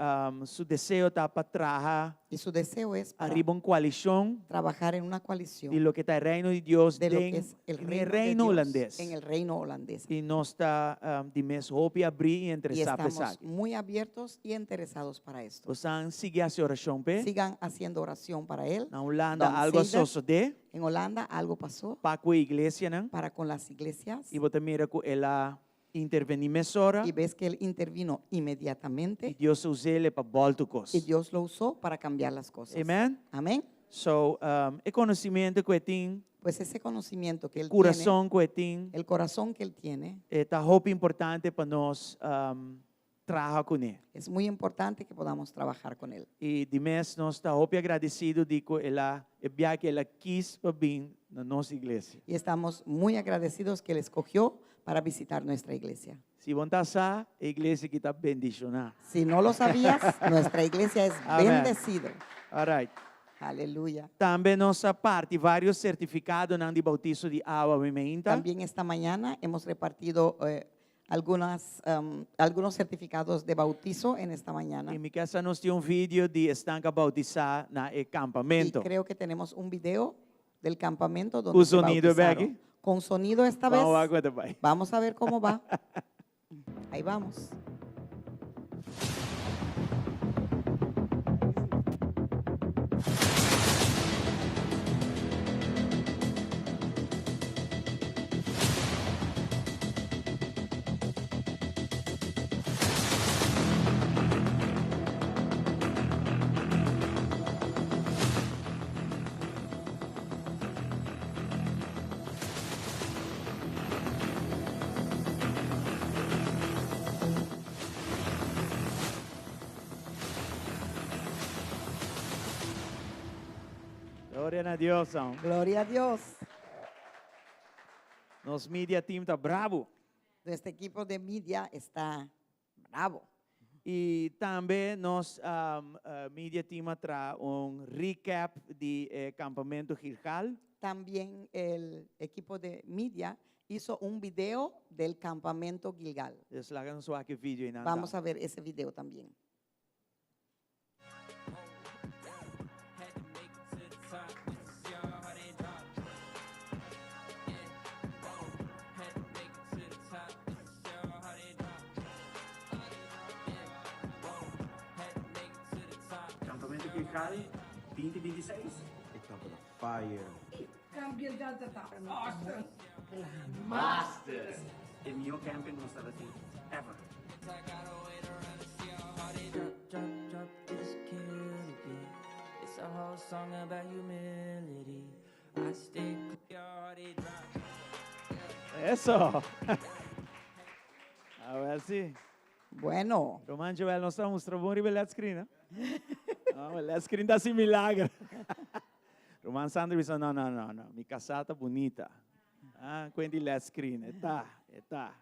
su deseo ta pa traha Y su deseo es para ariba un koalishon trabajar en una di coalición loke ta e reino di Dios de lo den que es el den reino, de reino Dios hulandes. en el reino holandés. I nos ta di mes hopi abrí i Y interesá pa estamos esaki. muy abiertos y interesados para esto. Boso sigui hasi orashon p'e. Sigan haciendo oración para él. Na Hulanda Don algu a Seider. sosodé En Holanda algo pasó pa ku e iglesianan para con las iglesias i bo ta mira ku el a intervení mesora y ves que él intervino i inmediatamente Dios a us'é pa bòltu kos. y Dios lo usó para cambiar las cosas. Amen? Amén. So, e konosementu ku e tin, Pues ese conocimiento que él tiene, kurason ku e tin, el corazón que él tiene, ta hopi importante pa nos traha kuné. es muy importante que podamos trabajar con él. I di mes nos ta hopi agradesido di ku el a e biaha ku el a kis pa bin na nos iglesia. Y estamos muy agradecidos que él escogió para visitar nuestra iglesia. Si bo n' ta sa, e iglesia aki ta bendishoná. Si no lo sabías, nuestra iglesia es Amén. bendecida. All right. Aleluya. Tambe nos a parti vários sertifikadonan di bautiso di awa awe mainta. También esta mañana hemos repartido eh, algunas, algunos certificados de bautizo en esta mañana. I mi ke sa nos tin un video di esnan ku a bautisá na e Y kampamentu. creo que tenemos un video del campamento donde Con se sonido, bautizaron. Becky. Con sonido esta vez. Ban wak kon ta bai. Vamos a ver cómo va. Ahí vamos. Gloria na Dios. Gloria a Dios. Nos media team ta bravo. Nuestro equipo de media está bravo. I tambe nos media team a traha un recap di eh, kampamentu Gilgal. También el equipo de media hizo un video del campamento Gilgal. Dus laga nos wak e video einan. Vamos a ver ese video también. Campamento Gilgal 2026. E tabata fire. Masters. E mihó camping nos tabatin ever. Eso. A ver si. Bueno. Roman Joel, nos ta mustra bon riba LED screen, eh? No, LED screen ta hasi milager. Roman Sandra bisa, no, no, no, no, mi kasá ta bunita. Ah, kuenta di LED screen, e ta, e ta.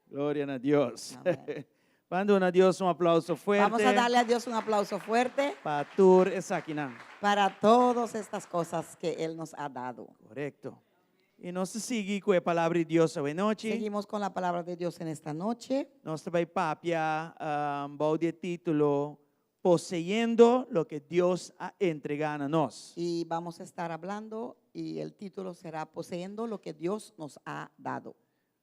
Gloria na Dios. Amén. Ban duna Dios un aplauso fuerte. Vamos a darle a Dios un aplauso fuerte Pa tur esakinan. para todas estas cosas que Él nos ha dado. Korekto. I nos ta sigui ku e palabra di Dios awe nochi. Seguimos con la palabra de Dios en esta noche. Nos ta bai papia bou di e título Poseyendo loke Dios a entregá na nos. Y vamos a estar hablando y el título será Poseyendo lo que Dios nos ha dado.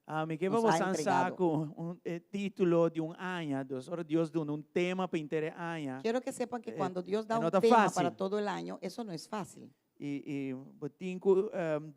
Ah, mi ke pa Nos ha bosan sa entregado. ku un e título di un aña, dus ora Dios duna un tema pa henter e aña. Quiero que sepan que Eh, cuando Dios da no un está tema fácil. para todo el año, eso no es fácil. I, i bo tin ku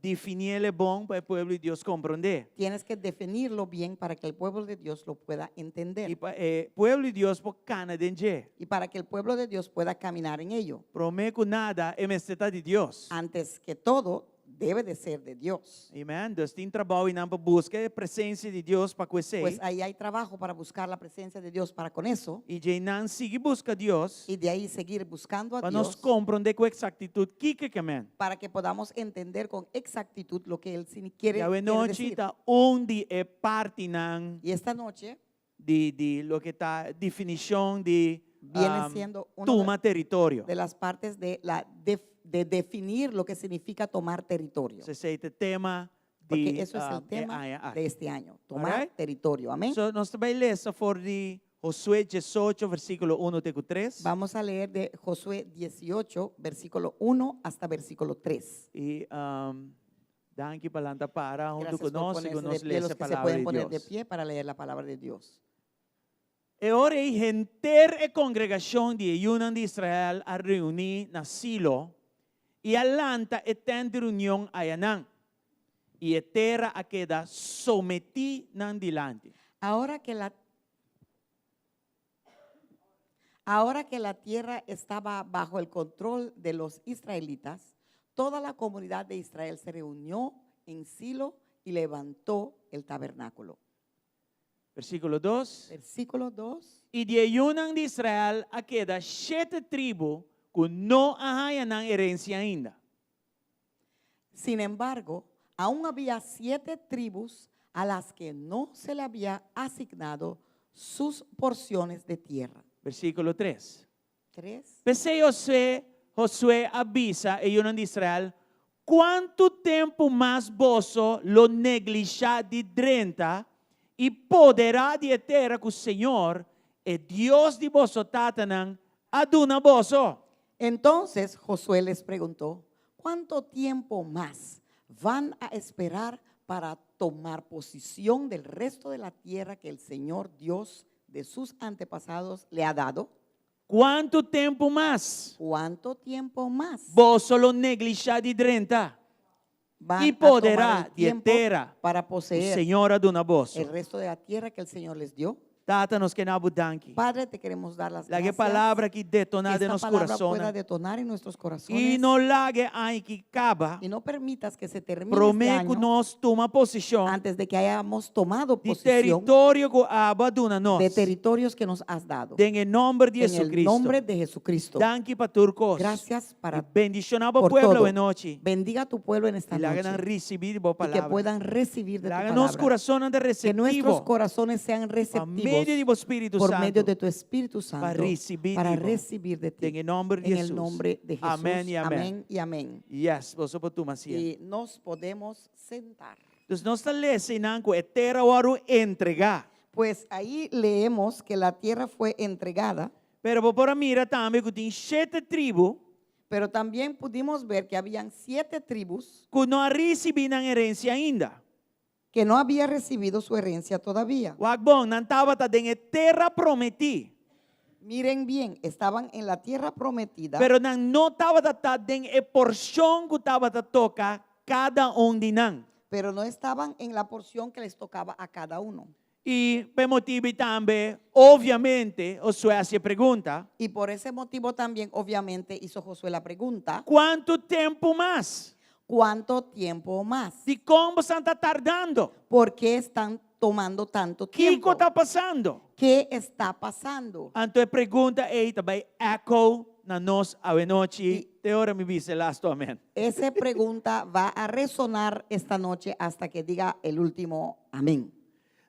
definié bon pa e pueblo di Dios komprondé. Tienes que definirlo bien para que el pueblo de Dios lo pueda entender. I pa e pueblo di Dios por kana den dje. Y para que el pueblo de Dios pueda caminar en ello. Promé ku nada e mester ta di Dios. Antes que todo, debe de ser de Dios. Amen. Dus tin trabou einan pa buska e presensia di Dios pa ku esei. Pues ahí hay trabajo para buscar la presencia de Dios para con eso. I djeinan sigui buska Dios. Y de ahí seguir buscando a Pa nos Dios. komprondé ku eksaktitut kiko e ke men. Para que podamos entender con exactitud lo que Él quiere, I awe quiere nochi decir. ta un di e partinan Y esta noche di di loke ta definishon di Viene um, siendo uno tuma teritorio. de las partes de, la def- de definir lo que significa tomar territorio. Esei ta e tema Porque di eso es el e tema aña aki. de este año, tomar Alright. territorio. Amén. So, nos ta bai lesa for di Josué 18, versíkulo 1 te 3. Vamos a leer de Josué 18, versículo 1 hasta versículo 3. I um, danki pa lanta para huntu Gracias ku por nos i ponerse ku de nos pie los lesa que se palabra pueden di poner de Dios. pie para leer la palabra de Dios. E ora ei henter e kongregashon di e yunan di Israel a reuní na Silo i a lanta e tènt di reunion ayanan, i e tera a keda sometí nan dilanti. Ahora que la Ahora que la tierra estaba bajo el control de los israelitas, toda la comunidad de Israel se reunió en Silo y levantó el tabernáculo. Versíkulo dos. Versículo 2. I di e yunan di Israel a keda shete tribu ku no a haña nan herensia ainda. Sin embargo, aún había siete tribus a las que no se le había asignado sus porciones de tierra. Versíkulo tres. 3. P'esei Josué, Josué a bisa e yunan di Israel, Kuantu tempu mas boso lo neglishá di drenta i poderá di e tera ku Señor, e Dios di boso tatanan, a duna boso? Entonces Josué les preguntó, ¿cuánto tiempo más van a esperar para tomar posición del resto de la tierra que el Señor Dios de sus antepasados le ha dado? Kuantu tempu mas ¿Cuánto tiempo más boso lo neglishá di drenta van i a tomar poderá el di e tiempo tera para ku poseer Señor a duna boso? el resto de la tierra que el Señor les dio? Tata, nos ke na bo danki. Padre, te queremos dar las Laga e gracias. palabra aki Que detoná den esta nos palabra pueda kurasonnan. detonar en nuestros corazones I no laga e aña aki kaba y no permitas que se termine este promé ku año nos tuma posishon antes de que hayamos tomado di posición teritorio ku abo a duna nos. de territorios que nos has dado. Den e nòmber di En el Jesucristo. nombre de Jesucristo. Danki pa tur kos. Gracias para I bendishoná bo por pueblo todo. awe nochi. Bendiga a tu pueblo en esta I laga nan noche risibí di bo y que palabra. puedan recibir de tu Laga nos palabra. kurasonnan ta Que nuestros reseptivo corazones sean pa receptivos medio di bo Spiritu por medio Santu de tu Espíritu Santo risibí para di bo. recibir de ti. Den e nòmber di En el Hesus. nombre de Jesús. Amén y amén. Amén y amén. Yes, boso por tuma asiento. Y nos podemos sentar. Dus nos ta lesa einan ku e tera a wòrdu entregá. Pues ahí leemos que la tierra fue entregada, Pero bo por a mira tambe ku tin shete tribu pero también pudimos ver que habían siete tribus ku no a risibí nan herensia ainda. que no había recibido su herencia todavía. Wak bon, nan tabata den e tera prometí. Miren bien, estaban en la tierra prometida, Pero nan no tabata ta den e porshon ku tabata toka kada un di nan. pero no estaban en la porción que les tocaba a cada uno. I p'e motibu ei tambe, obviamente, Josué a hasi e pregunta. Y por ese motivo también, obviamente, hizo Josué la pregunta. Kuantu tempu mas? ¿Cuánto tiempo más? Dikon boso ta tardando? ¿Por qué están tomando tanto tiempo? Kiko ta pasando? ¿Qué está pasando? Anto e pregunta ei ta bai echo na nos awenochi. Te ora mi bisa e lasto amen. Esa pregunta va a resonar esta noche hasta que diga el último amén.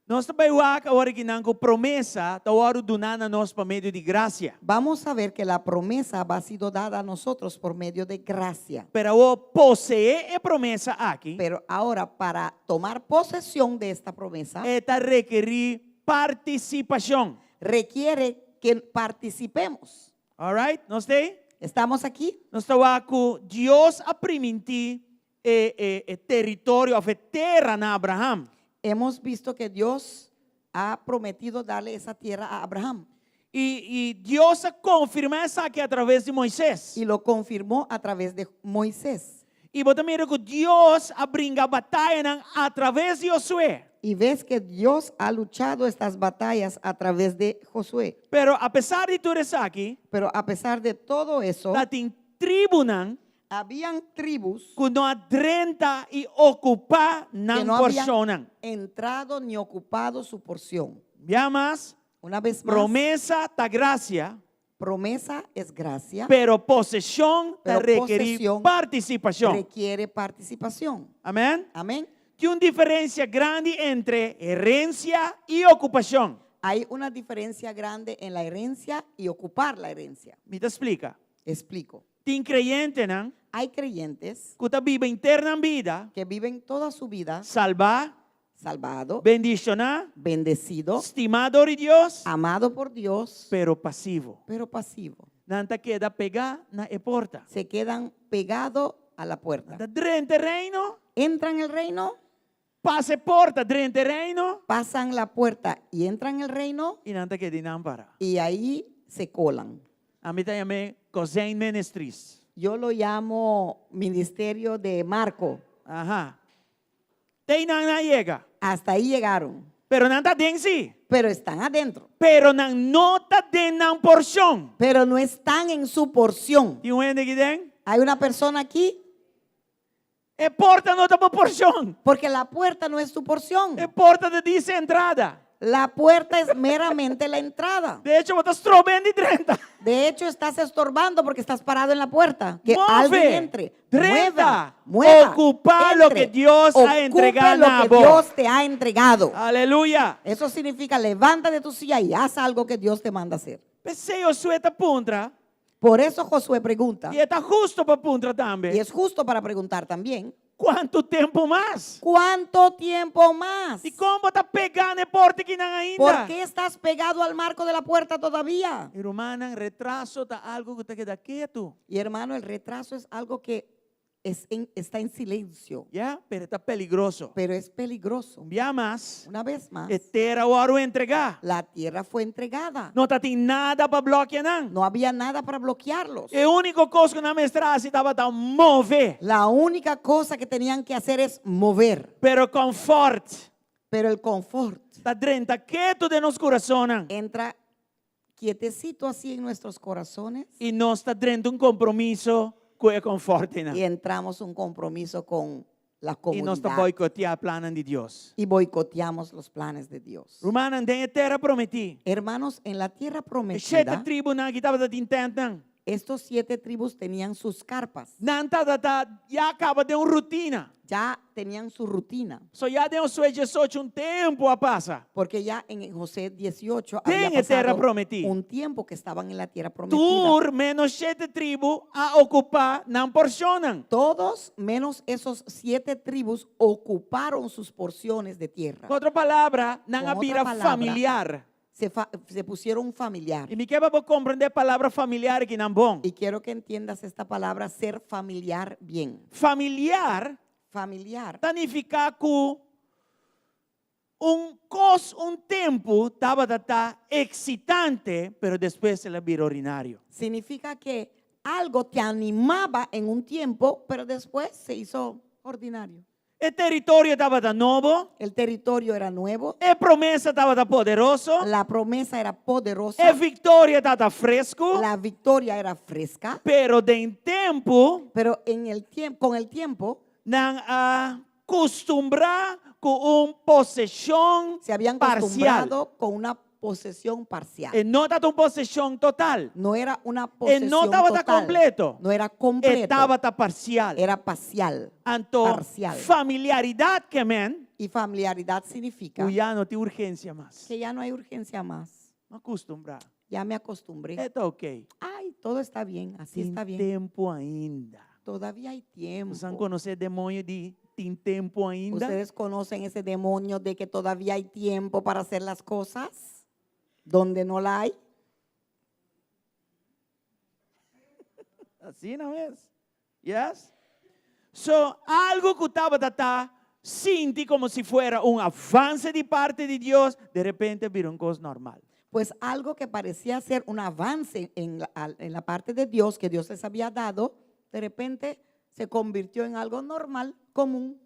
Nos ta bai wak awor akinan ku promesa ta wòrdu duná na nos pa medio di grasia. Vamos a ver que la promesa va sido dada a nosotros por medio de gracia. Pero awor poseé e promesa aki, Pero ahora para tomar posesión de esta promesa e ta rekerí partisipashon. requiere que participemos. All right? Nos t'ei? ¿Estamos aquí? Nos ta wak ku Dios a primintí e, e, e teritorio òf e tera na Abraham. Hemos visto que Dios ha prometido darle esa tierra a Abraham. I, i Dios a konfirmá esaki a traves di Moisés. Y lo confirmó a través de Moisés. I bo ta mira ku Dios a bringa batayanan a traves di Josué. Y ves que Dios ha luchado estas batallas a través de Josué. Pero apesar di tur esaki, Pero a pesar de todo eso, tatin tribunan habían tribus ku no a drenta i okupá que nan no habían porshonnan. entrado ni ocupado su porción. Ya mas, Una vez más, promesa ta grasia, promesa es gracia, pero poseshon ta pero rekerí posesión partisipashon. requiere participación. Amèn? Amén. Tin un diferensia grandi entre herensia i okupashon. Hay una diferencia grande en la herencia y ocupar la herencia. Mi ta splika. Explico. Tin kreyentenan Hay creyentes ku ta biba henter nan bida que viven toda su vida salbá, salvado, bendishoná, bendecido, stimá dor di Dios, amado por Dios, pero pasivo. pero pasivo. Nan ta keda pegá na e porta. Se quedan pegados a la puerta. Nan ta drenta reino, Entran el reino, pasa e porta, drenta reino, pasan la puerta y entran el reino i nan ta keda einan pará. y ahí se colan. Ami ta yam'é Kozijn Ministries. Yo lo llamo ministerio de Marco. Aha. Te einan nan a yega. Hasta ahí llegaron. Pero nan ta aden sí. Pero están adentro. Pero nan no ta den nan porshon. Pero no están en su porción. Tin un hende aki den? Hay una persona aquí. E porta no ta bo porshon. Porque la puerta no es tu porción. E porta ta djis entrada. La puerta es meramente la entrada. De hecho, bo ta stroba hende di drenta. De hecho, estás estorbando porque estás parado en la puerta. Que Move, alguien entre. Drenta. Mueva, mueva, Ocupa lo entre. que Dios ha Ocupe entregado lo na que bo. Dios te ha entregado. Aleluya. Eso significa levanta de tu silla y haz algo que Dios te manda hacer. P'esei Josué ta puntra. Por eso Josué pregunta. I e ta hustu pa puntra tambe. Y es justo para preguntar también. Kuantu tempu mas? ¿Cuánto tiempo más? Dikon bo ta pegá na e porta akinan ainda? ¿Por qué estás pegado al marco de la puerta todavía? I rumannan, retraso ta algu ku ta keda ketu. Y hermano, el retraso es algo que es en, está en silencio. Ya, pero ta peligroso. Pero es peligroso. Un bia mas, Una vez más, e tera a wòrdu entregá. la tierra fue entregada. No tatin nada pa blòkia nan. No había nada para bloquearlos. E úniko kos ku nan mester a hasi tabata move. La única cosa que tenían que hacer es mover. Pero confort Pero el confort ta drenta ketu den nos kurasonnan. entra quietecito así en nuestros corazones. I nos ta drenta un kompromiso ku e confort. Y entramos un compromiso con la I nos ta comunidad. boikotiá plannan di Dios. Y boicoteamos los planes de Dios. Rumannan, den e tera prometí. Hermanos, en la tierra E shete prometida, tribunan aki tabatin tèntnan. estos siete tribus tenían sus carpas. Nan tabata ya kaba den un rutina. Ya tenían su rutina. So ya den Josué 18 un tempu a pasa. Porque ya en José 18 había Den e tera pasado prometí. un tiempo que estaban en la tierra prometida. Tur menos shete tribu a okupá nan porshonnan. Todos menos esos siete tribus ocuparon sus porciones de tierra. Ku otro palabra, nan Con a otra bira palabra, familiar. Se, fa- se pusieron familiar. I mi ke pa bo komprondé e palabra familiar akinan bon. Y quiero que entiendas esta palabra, ser familiar bien. Familiar Familiar ta nifiká ku un kos un tempu tabata ta eksitante, pero despues el a bira ordinario. significa que algo te animaba en un tiempo, pero después se hizo ordinario. E teritorio tabata nobo, El territorio era nuevo, e promesa tabata poderoso, la promesa era poderosa, e viktoria tabata fresku, la victoria era fresca, pero den tempu pero en el tiempo, con el tiempo nan a kustumbrá ku un poseshon se habían parsial. acostumbrado con una posesión parcial. E no tabata un poseshon total. No era una E posesión no tabata total. kompleto. No era E completo. tabata parsial. Era parcial. Anto parcial. familiaridat ke men, Y familiaridad significa ku ya no tin urgensia mas. que ya no hay urgencia más. M'a kustumbrá. Ya me acostumbré. E ta ok. Ay, todo está bien, así Tin está bien. tempu ainda. Todavía hay tiempo. Boso konosé e demoño di tin tempu ainda? ¿Ustedes conocen ese demonio de que todavía hay tiempo para hacer las cosas donde no la hay? Asina mes? Yes? So, algu ku tabata ta sinti komo si fuera un avanse di parti di Dios, di repente a bira un kos normal. Pues algo que parecía ser un avance en la, al- en la parte de Dios que Dios les había dado, de repente se convirtió en algo normal, común.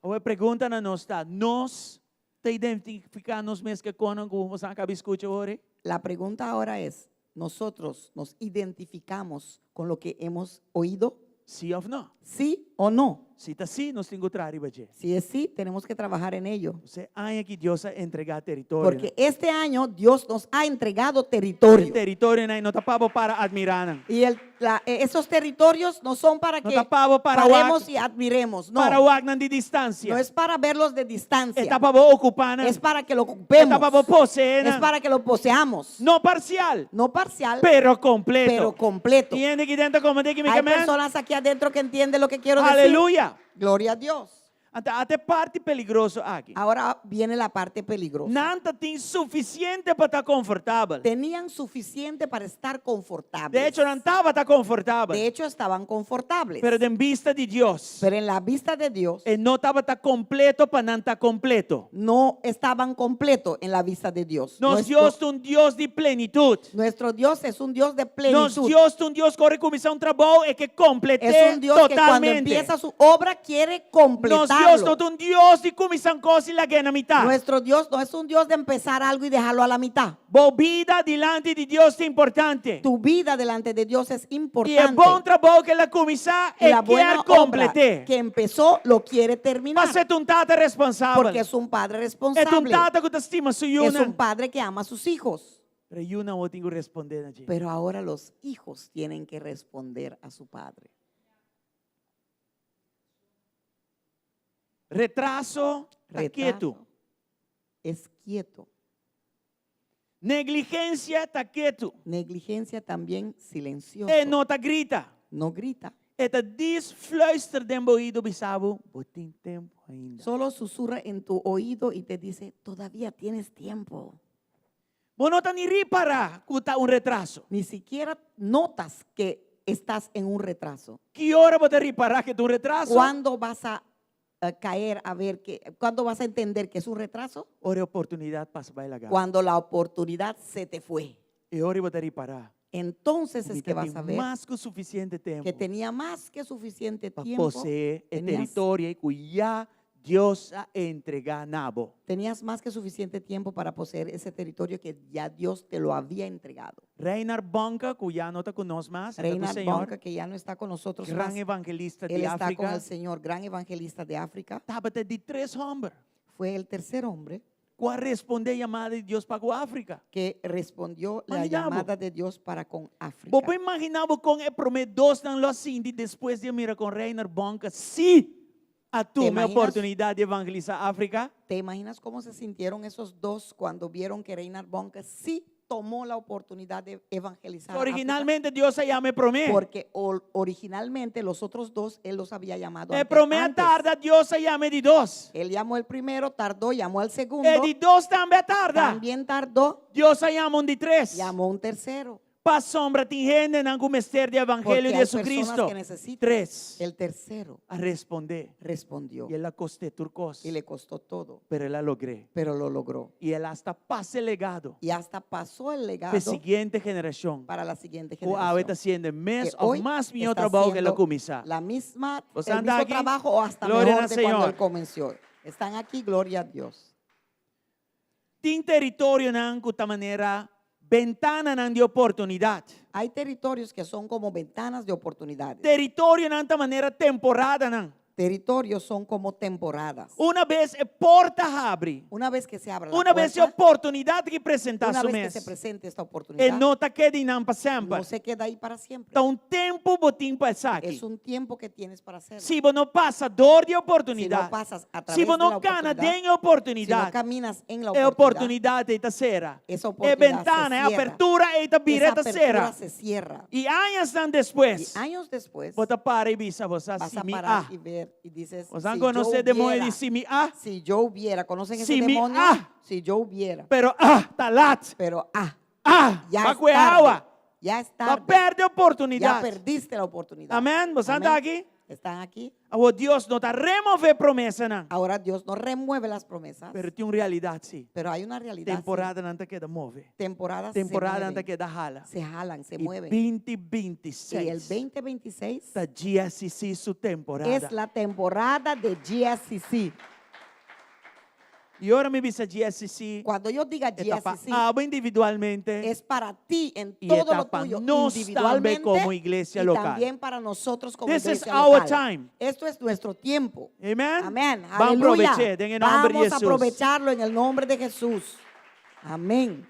E pregunta na nos ta, nos ta identifiká nos mes ku ku nos a kaba di skucha awor? La pregunta ahora es, ¿nosotros nos identificamos con lo que hemos oído? Sí òf no? ¿Sí o no? Si ta si, nos tin ku traha riba dje. Si es sí, tenemos que trabajar en ello. E aña aki Dios a entregá teritorio. Porque este año Dios nos ha entregado territorio. Teritorionan no ta pa bo para admirá nan. Y el, la- eh, esos territorios no son para No que ta pa bo para paremos wak, y admiremos. No, para wak nan di distansia. no es para verlos de distancia. E ta pa bo okupá nan. Es para que lo E ta ocupemos. pa bo poseé Es nan. para que lo poseamos. No parsial, No parcial, pero kompleto. pero completo. Tin hende aki den ta komprondé kiko mi Hay ke men? personas aquí adentro que entienden lo que quiero decir. Aleluya. Gloria a Dios. Anto, ata e parti peligroso aki. Ahora viene la parte peligrosa. Nan tatin sufisiente pa ta konfortabel. Tenían suficiente para estar confortables. De echo, nan tabata konfortabel. De hecho, estaban confortables. Pero den bista di Dios, Pero en la vista de Dios, e no tabata kompleto pa nan ta kompleto. no estaban completos en la vista de Dios. Nos Nuestro, Dios ta un Dios di plenitut. nuestro Dios es un Dios de Nos plenitud. Dios ta un Dios ku ora e kuminsá un trabou e ke Es komplet'é un Dios que cuando totalmente. empieza su obra quiere Nos completarlo. Dios no ta un Dios di kuminsá un kos i lag'é na mitá. Nuestro Dios no es un Dios de empezar algo y dejarlo a la mitad. Bo bida dilanti di Dios ta importante. Tu vida delante de Dios es I e importante. bon trabou ku el a kuminsá, Y e la buena kier obra komplet'é. que empezó lo quiere terminar. Pasó e ta un tata responsabel. Porque es un padre E ta un responsable. tata ku ta stima su Es un yunan. padre que ama a sus hijos. Pero e yunan awor tin ku respondé na dje. Pero ahora los hijos tienen que responder a su padre. Retraso ta ketu. Retraso es quieto. Negligensia ta ketu. Negligencia también silencioso. E no ta grita. No grita. E ta djis fluister den bo oido bisa bo, bo tin tempu ainda. Solo susurra en tu oído y te dice, todavía tienes tiempo. Bo no ta ni ripará ku ta un retraso. Ni siquiera notas que estás en un retraso. Ki ora bo ta ripará ku ta un retraso? ¿Cuándo vas a eh, caer a ver que, cuándo vas a entender que es un retraso? Ora e oportunidat pasa bai laga. Cuando la oportunidad se te fue. E ora bo ta ripará. Entonces es que vas a ver Mas ku sufisiente tempu que tenía más que suficiente pa tiempo. poseé e tenías- teritorio ku ya Dios a entregá na bo. Tenías más que suficiente tiempo para poseer ese territorio que ya Dios te lo había entregado. Reinhard Bonnke, ku ya no ta ku nos mas, e ta ku Reinhard Señor, Bonnke, que ya no está con nosotros gran más, evangelista él di está con Afrika, el Señor, gran evangelista de África, tabata di tres hòmber fue el tercer hombre ku a respondé yamada di Dios pa ku Afrika. que respondió la Imaginá bo. llamada de Dios para con África. Bo por imaginá bo kon e promé dosnan lo a sinti despues di a mira kon Reinhard Bonnke sí a Te tuma e imaginas? oportunidat di evangelisá Afrika? ¿Te imaginas cómo se sintieron esos dos cuando vieron que Reinhard Bonnke sí tomó la oportunidad de evangelizar? a África? Originalmente Dios a yama e promé. Porque originalmente los otros dos él los había llamado E antes. promé a antes. tarda, Dios a yama e di dos. Él llamó el primero, tardó, llamó al segundo. E di dos tambe a tarda. También tardó, Dios a yama un di tres. llamó un tercero. Pasobra tin hendenan ku mester di Porque evangelio di hay personas Jesucristo. que necesitan. Tres. El tercero A respondé. respondió I el a kost'é tur kos. y le costó todo, Pero el a logr'é. pero lo logró. I el a hasta pasa e legado. Y hasta pasó el Pa legado e siguiente generashon. para la siguiente Ku awe ta generación. hasiendo e mes Que òf hoy mas mihó está trabou ku el a haciendo kuminsá. La misma, O el sea, mismo anda aquí. trabajo o hasta Gloria mejor al de cuando Señor. él comenzó. Están aquí, gloria a Dios. Tin teritorionan ku ta manera bentananan di oportunidat. Hay territorios que son como ventanas de oportunidades. Territorionan ta manera temporadanan. Territorios son como temporadas. Una bes e porta habri. Una vez que se abra la Una bes e puerta, oportunidat aki presentá una su vez que mes. se presente esta E oportunidad, no ta keda einan pa semper. no se queda ahí para siempre. Ta un tempu bo tin pa esaki. Es un tiempo que tienes para hacerlo. Si bo no pasa dor di Si oportunidat. no pasas a través Si bo de la no kana oportunidad, den si no oportunidat. caminas en la E oportunidad, oportunidat ei ta sera. esa E oportunidad bentana, se e cierra. apertura ei ta bira Esa ta sera. apertura se cierra. I añanan despues. Y años después, Bo ta para i bisa bo sa vas si a mi parar a. y ver y dices, Bo sa si yo konosé demoño hubiera, di si mi a. si yo hubiera, ¿conocen ese Si mi demonio? a. Si yo hubiera, Pero ah, ta lat. pero ah, Ah, ya va es kue tarde, awa. ya es Va tarde, pèrdè ya oportunidat. perdiste la oportunidad. Amèn. Bo Amén. ta aki? ¿Están aquí? Awor Dios no ta remové promesanan. Ahora Dios no remueve las promesas, Pero tin un realidat sí. pero hay una realidad. sí. Temporadanan ta keda move. Temporadas se Temporadanan ta mueven, keda hala. se jalan, se I mueven. 2026 Y el 2026 ta GSCC su temporada. es la temporada de GSCC. I ora mi bisa GSCC, Cuando yo diga e ta pa GSCC, abo individualmente es para ti en i e todo ta lo pa tuyo nos tambe individualmente komo iglesia y lokal. también para nosotros como This is iglesia our local. time. Esto es nuestro tiempo. Amen? Amén. Ban Aleluya. probech'é den e nòmber di Vamos a Hesus. aprovecharlo en el nombre de Jesús. Amén.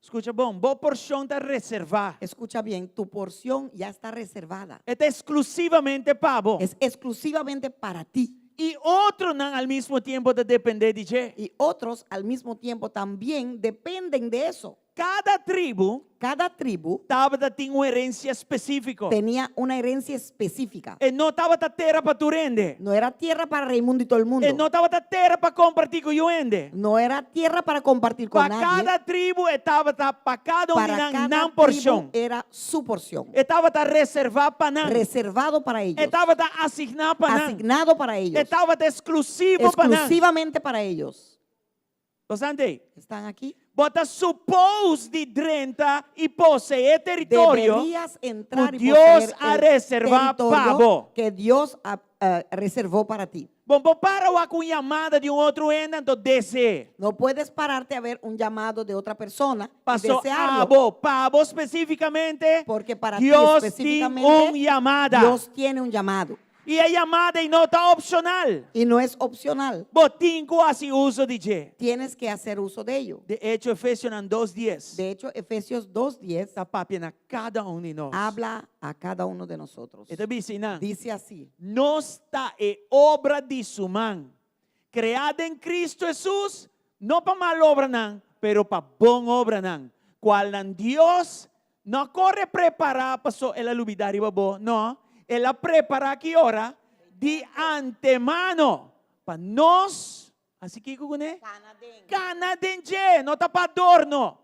Skucha bon, bo porshon ta reservá. Escucha bien, tu porción ya está reservada. E ta eksklusivamente pa bo. Es exclusivamente para ti. I otronan al mismo tempu ta dependé di dje. Y otros al mismo tiempo también dependen de eso. Kada tribu Cada tribu tabatin un herensia espesífiko. tenía una herencia específica. E no tabata tera pa tur hende. No era tierra para Raimundo y todo el mundo. E no tabata tera pa kompartí ku niun hende. No era tierra para compartir con Pa nadie. kada tribu e tabata pa kada un Para di nan cada nan tribu porshon. era su porción. E tabata reservá pa nan. Reservado para ellos. E tabata asigná pa nan. Asignado para ellos. E tabata eksklusivo pa nan. Exclusivamente para ellos. Boso t'ei? ¿Están aquí? Bo ta supose di drenta i poseé teritorio Deberías entrar ku y Dios poseer a el reservá territorio pa bo. que Dios reservó para ti. Bo n' por para wak un yamada di un otro hende anto dese'é. No puedes pararte a ver un llamado de otra persona y Paso desearlo. abo, pa bo spesífikamente, Porque para ti Dios tin específicamente, un yamada. Dios tiene un llamado. I e yamada ei no ta opshonal. Y no es opcional. Bo tin ku hasi uso di dje. Tienes que hacer uso de ello. De echo, Efesionan 2.10 De hecho, Efesios 2.10 ta papia na kada un di nos. habla a cada uno de nosotros. E ta bisa einan, Dice así. Nos ta e obra di su man, kreá den Kristu Hesus, no pa mal obranan, pero pa bon obranan, kualnan Dios no a kore prepará paso el a lubidá riba bo, no, el a prepará ki ora? Di antemano, pa nos, hasi kiko kuné? Kana den dje, no ta pa adorno,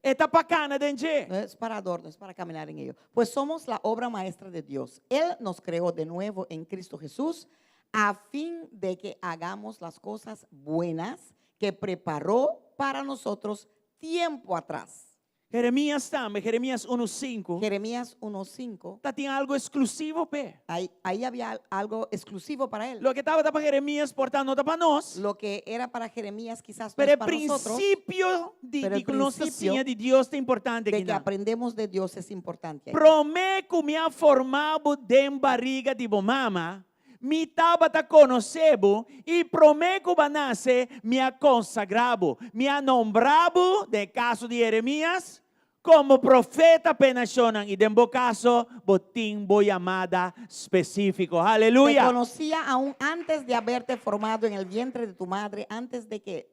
e ta pa kana den dje. No es para adorno, es para caminar en ello. Pues somos la obra maestra de Dios. Él nos creó de nuevo en Cristo Jesús a fin de que hagamos las cosas buenas que preparó para nosotros tiempo atrás. Jeremías tambe, Jeremías unu sinku. Jeremías 1.5. Tatin algu eksklusivo p'e. Ahí, ahí había algo exclusivo para él. Loke tabata pa Jeremías por ta no ta pa nos. Lo que era para Jeremías quizás no Pero es e para nosotros. prinsipio di, Pero di el ku nos ta principio siña di Dios ta importante de aki que nan. aprendemos de Dios es importante ahí. Promé ku mi a forma bo den bariga di bo mama, Mi tabata konosé bo, i promé ku bo a nase, mi a konsagrá bo. Mi a nombrá bo, den e kaso di Jeremías, komo profeta p'e nashonnan, i den bo kaso, bo tin bo yamada spesífiko. Te Aleluya! conocía aún antes de haberte formado en el vientre de tu madre, antes de que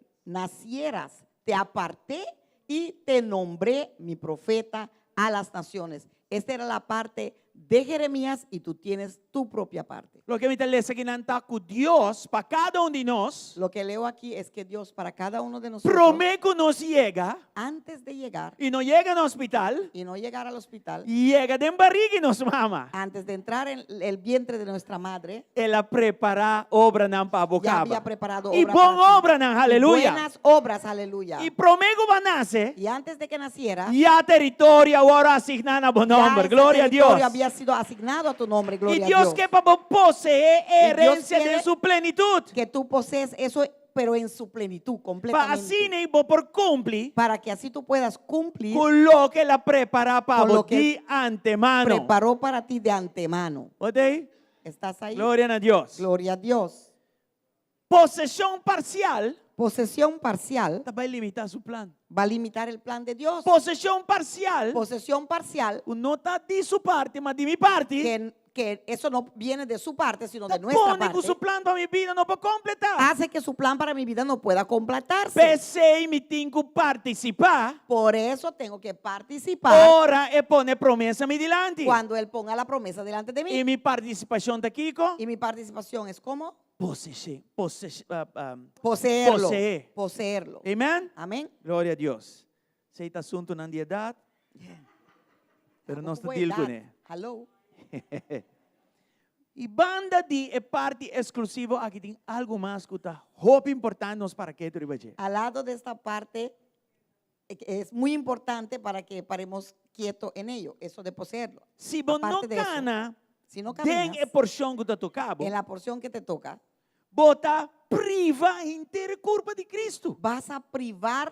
nacieras, te aparté y te nombré mi profeta a las naciones. Esta era la parte de Jeremías y tú tienes tu propia parte. Loke mi ta lesa akinan ta ku Dios pa kada un di nos, Lo que leo aquí es que Dios para cada uno de nosotros, promé ku nos yega, antes de llegar i no yega na hospital, y no llegar al hospital, yega den barriga di nos mama. antes de entrar en el vientre de nuestra madre, El a prepará obranan pa bo ya había kaba. preparado I obra bon para ti. obranan, aleluya. Buenas obras, aleluya. I promé ku bo a nase, Y antes de que naciera, ya teritorio a wòrdu asigná na bo ya nòmber. ese Gloria a Dios. territorio había sido asignado a tu nombre, I gloria a Dios Dios. ke pa bo poseé e I Dios herensia den quiere su plenitut. Que tú posees eso, pero en su plenitud, Pa completamente. asina ei bo por kumpli Para que así tú puedas cumplir ku loke el a prepará pa con bo lo que di antemano. preparó para ti de antemano. Bo t'ei? ¿Estás ahí? Gloria na Dios. Gloria a Dios. Poseshon parsial Posesión parcial ta bai limitá su plan. va a limitar el plan de Dios. Poseshon parsial Posesión parcial ku no ta di su parti, ma di mi parti. que, que eso no viene de su parte, sino Ta de nuestra pone ku parte. su plan pa mi bida no por kompletá. Hace que su plan para mi vida no pueda completarse. P'esei mi tin ku partisipá. Por eso tengo que participar Ora e pone promesa mi dilanti. cuando él ponga la promesa delante de mí. I mi partisipashon ta kiko? Y mi participación es como Poseshon, poseshon, poseerlo. Poseer. Poseerlo. Amen? Amén. Gloria a Dios. Esei ta asuntunan di edat, pero nos ta Tampoco deal edad. kuné. Hello. I banda di e parti eksklusivo aki tin algu mas ku ta hopi importante nos para ketu riba dje. Al lado de esta parte eh, es muy importante para que paremos quieto en ello, eso de poseerlo. Si bo no Aparte de eso, kana Si no den caminas e porshon ku ta toka bo, en la porción que te toca, Bo ta priva henter kurpa di Kristu. Vas a privar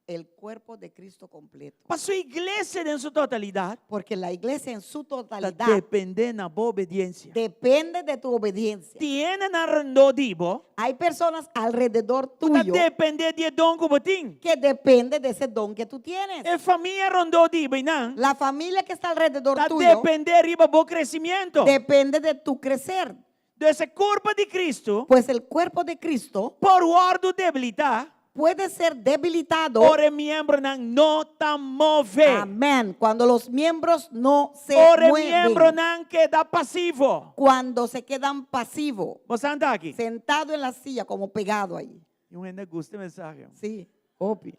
el cuerpo de Cristo completo. Paso iglesia den su totalidat. Porque la iglesia en su Ta totalidad dependé na bo obediensia. depende de tu obediencia. Tin hendenan rondó di bo. Hay personas alrededor Ku ta tuyo dependé di e don ku bo tin. que depende de ese don que tú tienes. E famia rondó di bo einan. La familia que está alrededor Ta tuyo dependé riba bo crecimiento. depende de tu crecer. Dus e kurpa di Kristu Pues el cuerpo de Cristo por wòrdu debilitá puede ser debilitado. ora e miembronan no ta move. Amén. Cuando los miembros no se Ora e mueven. miembronan keda pasivo. Cuando se quedan pasivos. Bo santa aki? Sentado en la silla como pegado ahí. I un hende gusta e mensahe. Sí, obvio.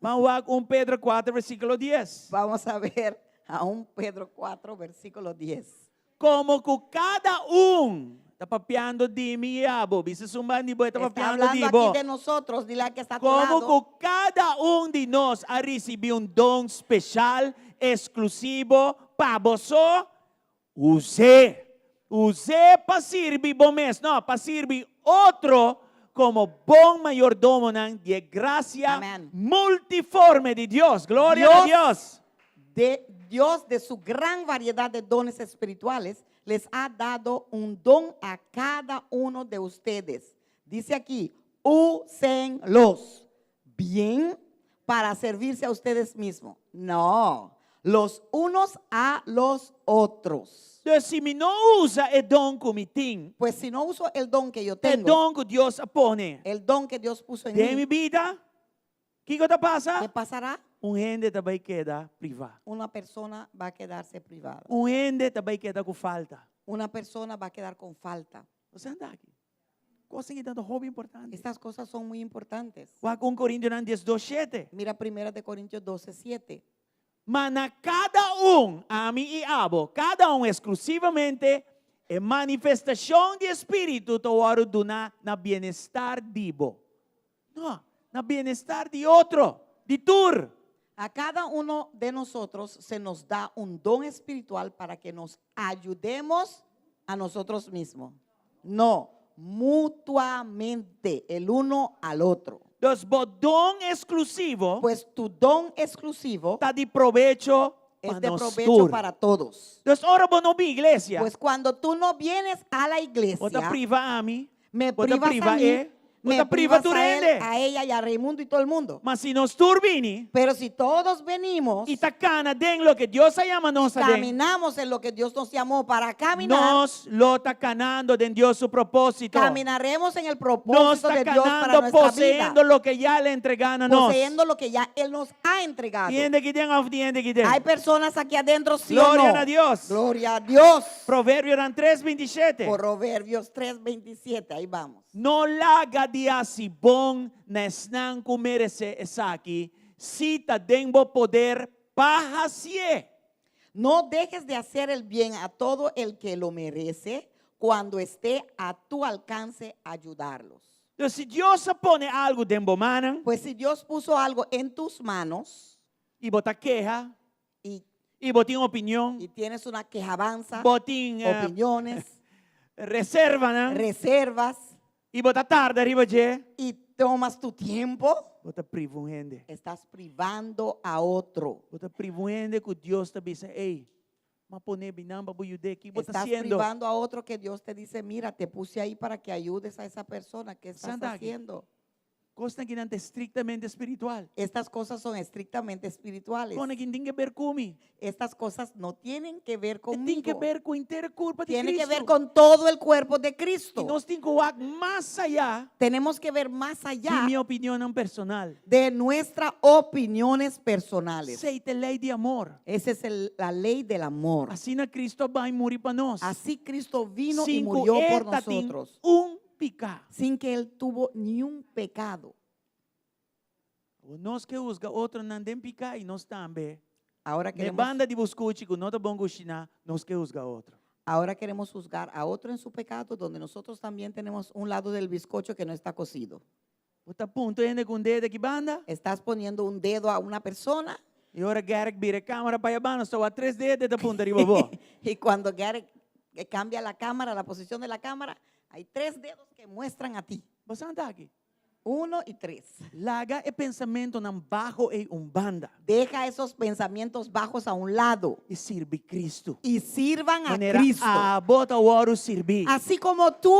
Ban wak 1 Pedro 4 versíkulo 10. Vamos a ver a 1 Pedro 4, versículo 10. Komo ku kada un ta papiando di mi i abo, bisa esun ban di bo e ta Está papiando di hablando bo. aquí de nosotros, dile al que está a tu Komo lado. ku kada un di nos a risibí un don speshal, eksklusivo pa boso, us'é. Us'é pa sirbi bo mes, no, pa sirbi otro komo bon mayordomonan di e grasia Amén. multiforme di Dios. Gloria na Dios Dios! De Dios de su gran variedad de dones espirituales les ha dado un don a cada uno de ustedes. Dice aquí, úsenlos bien para servirse a ustedes mismos. No, los unos a los otros. Dus si mi no usa e don ku mi tin, Pues si no uso el don que yo e tengo, don ku Dios a pone el don que Dios puso en den mi mí, bida, kiko ta pasa? ¿qué pasará? Un hende ta bai keda privá. Una persona va a quedarse privada. Un hende ta bai keda ku falta. Una persona va a quedar con falta. Bo sa anda aki? Kosnan aki ta hopi importante. Estas cosas son muy importantes. Wak 1 Korintionan 12, 7. Mira Primera de Corintios 12, 7. Ma na kada un, ami i abo, kada un eksklusivamente, e manifestashon di e Spiritu ta wòrdu duná na bienestar di bo. No, na bienestar di otro, di tur. A cada uno de nosotros se nos da un don espiritual para que nos ayudemos a nosotros mismos. No, mutuamente, el uno al otro. Dus bo don eksklusivo Pues tu don exclusivo ta di probecho es pa de nos provecho tur. para todos. Dus ora bo no bin iglesia, Pues cuando tú no vienes a la bo ta iglesia, priva ami, me bo ta privas a priva mí, e, bo me ta priva privas tur a él, hende. a ella y a Raimundo y todo el mundo. Ma si nos tur bini Pero si todos venimos i ta kana den loke Dios a yama nos aden, caminamos en lo que Dios nos llamó para caminar, nos lo ta kanando den Dios su propósito. caminaremos en el Nos propósito ta de Dios para kanando nuestra vida, poseendo loke ya el a entregá na nos. poseyendo lo que ya Él nos ha entregado. Tin hende aki den òf tin hende aki den? Hay personas aquí adentro, sí o Gloria no. na Dios. Gloria a Dios. Proverbionan 3, 27. Proverbios 3, 27, ahí vamos. No laga di hasi bon na esnan ku meresé esaki, si ta den bo poder pa hasié. No dejes de hacer el bien a todo el que lo merece cuando esté a tu alcance ayudarlos. Entonces, si Dios a pone algu den bo mannan, Pues si Dios puso algo en tus manos i bo ta keha, y, i bo tin opinion, y tienes una quejabanza, bo tin eh, opiniones, reservanan, reservas i bo ta tarda riba dje, y tomas tu tiempo, bo ta priva un hende. estás privando a otro. Bo ta priva un hende ku Dios ta bisa, ey, m'a pone binan pa bo yud'é, ki bo ta Estás hasiendo? privando a otro que Dios te dice, mira, te puse ahí para que ayudes a esa persona. ¿Qué estás Santa aquí. haciendo? Kosnan akinan ta estrictamente espiritual. Estas cosas son estrictamente espirituales. Kosnan aki no tin ke ber ku mi. Estas cosas no tienen que ver E tin conmigo. ke ber ku henter kurpa di Tiene que Cristo. ver con todo el cuerpo de Cristo. I nos tin ku wak mas ayá Tenemos que ver más allá di mi opinionnan personal. de nuestras opiniones personales. Esei ta e lei di amor. Esa es el- la ley del amor. Asina Cristo a bai muri pa nos. Así Cristo vino y Sin ku murió por e tatin nosotros. un piká. Sin que Él tuvo ni un pecado. Nos ke husga otronan den piká i nos tambe. Ahora Ne queremos, banda di buskuchi ku no ta bon kushiná, nos ke husga otro. ahora queremos juzgar a otro en su pecado, donde nosotros también tenemos un lado del bizcocho que no está cocido. Bo ta punta hende ku un dede aki banda. Estás poniendo un dedo a una persona I ora Garrick bira e kámara pa yabá, nos ta wak tres dede ta punta riba bo. y cuando Garrick eh, cambia la cámara, la posición de la cámara, Hay tres dedos que muestran a ti. Boso ta aki. Uno y tres. Laga e pensamentonan baho ei un banda. Deja esos pensamientos bajos a un lado I sirbi Kristu. y sirvan a Manera Cristo. abo ta wòrdu sirbí. Así como tú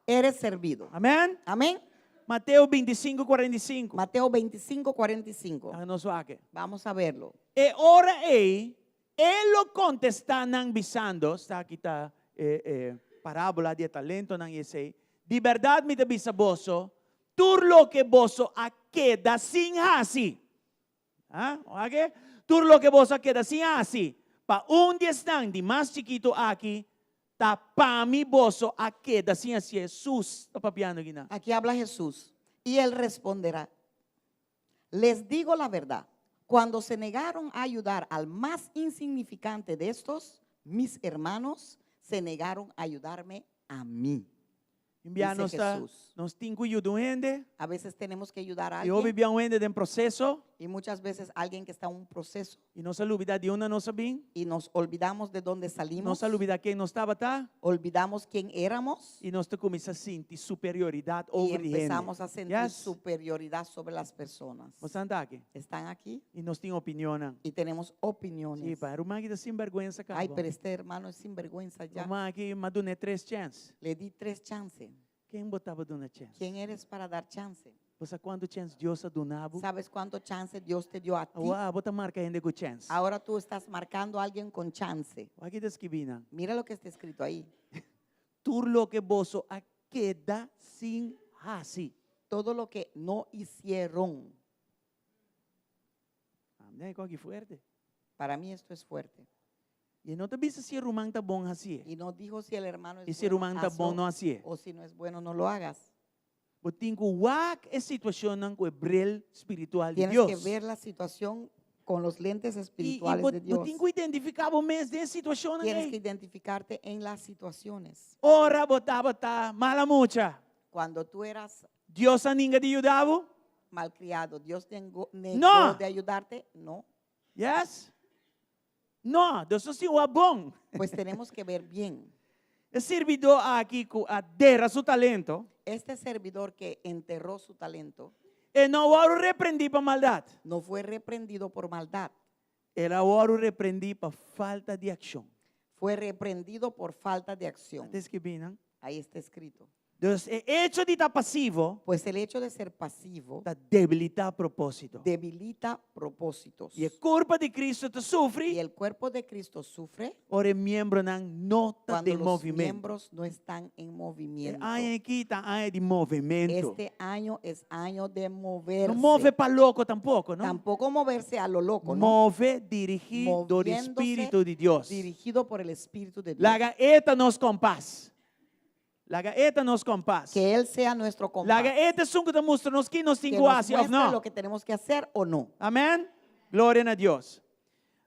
eres servido. Amèn? Amén. Mateo 25, 45. Mateo 25, 45. Laga nos wak e. Vamos a verlo. E ora ei, e lo kontestá nan bisando, esaki ta e e parábola di e talentonan i esei, Di bèrdat mi ta bisa boso, tur loke boso a keda sin hasi, ah, wak e? Tur loke boso a keda sin hasi pa un di esnan di mas chikitu aki, ta pa mi boso a keda sin hasi. Hesus ta papiando akinan. Aquí habla Jesús y él responderá, Les digo la verdad, cuando se negaron a ayudar al más insignificante de estos, mis hermanos, se negaron a ayudarme a mí. Bia Dice nos ta, Jesús. nos tin ku yuda un hende, A veces tenemos que ayudar a i hopi alguien bia un hende den proseso, y muchas veces alguien que está en un proceso i nos a lubidá di unda nos a bin, y nos olvidamos de dónde salimos, nos a lubidá ken nos tabata, olvidamos quién éramos i nos ta kuminsá sinti superioridat y over di hende. empezamos a sentir Yes. superioridad sobre las personas. Bo ta aki? ¿Están aquí? I nos tin opinionnan. Y tenemos Sí, opiniones. pa, ruman aki ta sinbergwensa Ay, kaba. pero este hermano es sinvergüenza ya. Ruman aki m'a dun'é tres chèns. Le di tres chances. Ken bo ta pa duna chèns? ¿Quién eres para dar chance? Bo sa kuantu chèns Dios a duna bo? ¿Sabes cuánto chance Dios te dio a ti? Awor abo ta marka hende ku chèns. Ahora tú estás marcando a alguien con chance. Wak ta skibí nan. Mira lo que está escrito ahí. Tur loke boso a keda sin hasi. Todo lo que no hicieron. Amén, kon aki fuerte. Para mí esto es fuerte. I e no ta bisa si e ruman ta bon hasié. Y no dijo si el hermano I es si e bueno, ruman ta bon hazlo, no hasié. o si no es bueno, no lo hagas. Bo tin ku wak e situashonnan ku e bril spiritual di Tienes Dios. que ver la situación con los lentes I, i espirituales bo, de bo Dios. tin ku identifiká bo mes den e situashonnan Tienes que ei. identificarte en las situaciones. Ora bo tabata mala mucha, Cuando tú eras Dios a ninga di yuda bo? malcriado, Dios negó, negó No. de ayudarte. No. Yes? No, Dios nos tin wak bon. Pues tenemos que ver bien. E sirbidó aki ku a dera su talento. Este servidor que enterró su talento. E no a wòrdu reprendí pa maldat. No fue reprendido por maldad. El a wòrdu reprendí pa falta di akshon. Fue reprendido por falta de acción. Ta skibí nan. Ahí está escrito. Dus e echo di ta pasivo. Pues el hecho de ser pasivo. Ta debilitá propósito. Debilita propósitos. I e kurpa di Cristo ta sufri. Y el cuerpo de Cristo sufre. Ora e miembronan no ta den Cuando los movimento. miembros no están en movimiento. E aña aki ta aña di movimento. Este año es año de moverse. No move pa loko tampoko, no? Tampoco moverse a lo loco, no? Move dirigí dor di Moviéndose Spiritu di Dios. Dirigido por el Espíritu de Dios. Laga e ta nos kompas. Laga e ta nos kompas. Que Él sea nuestro kompas. Laga e ta esun ku ta mustra nos ki nos tin Que ku nos hasi òf muestra no. lo que tenemos que hacer o no. Amèn? Gloria na Dios.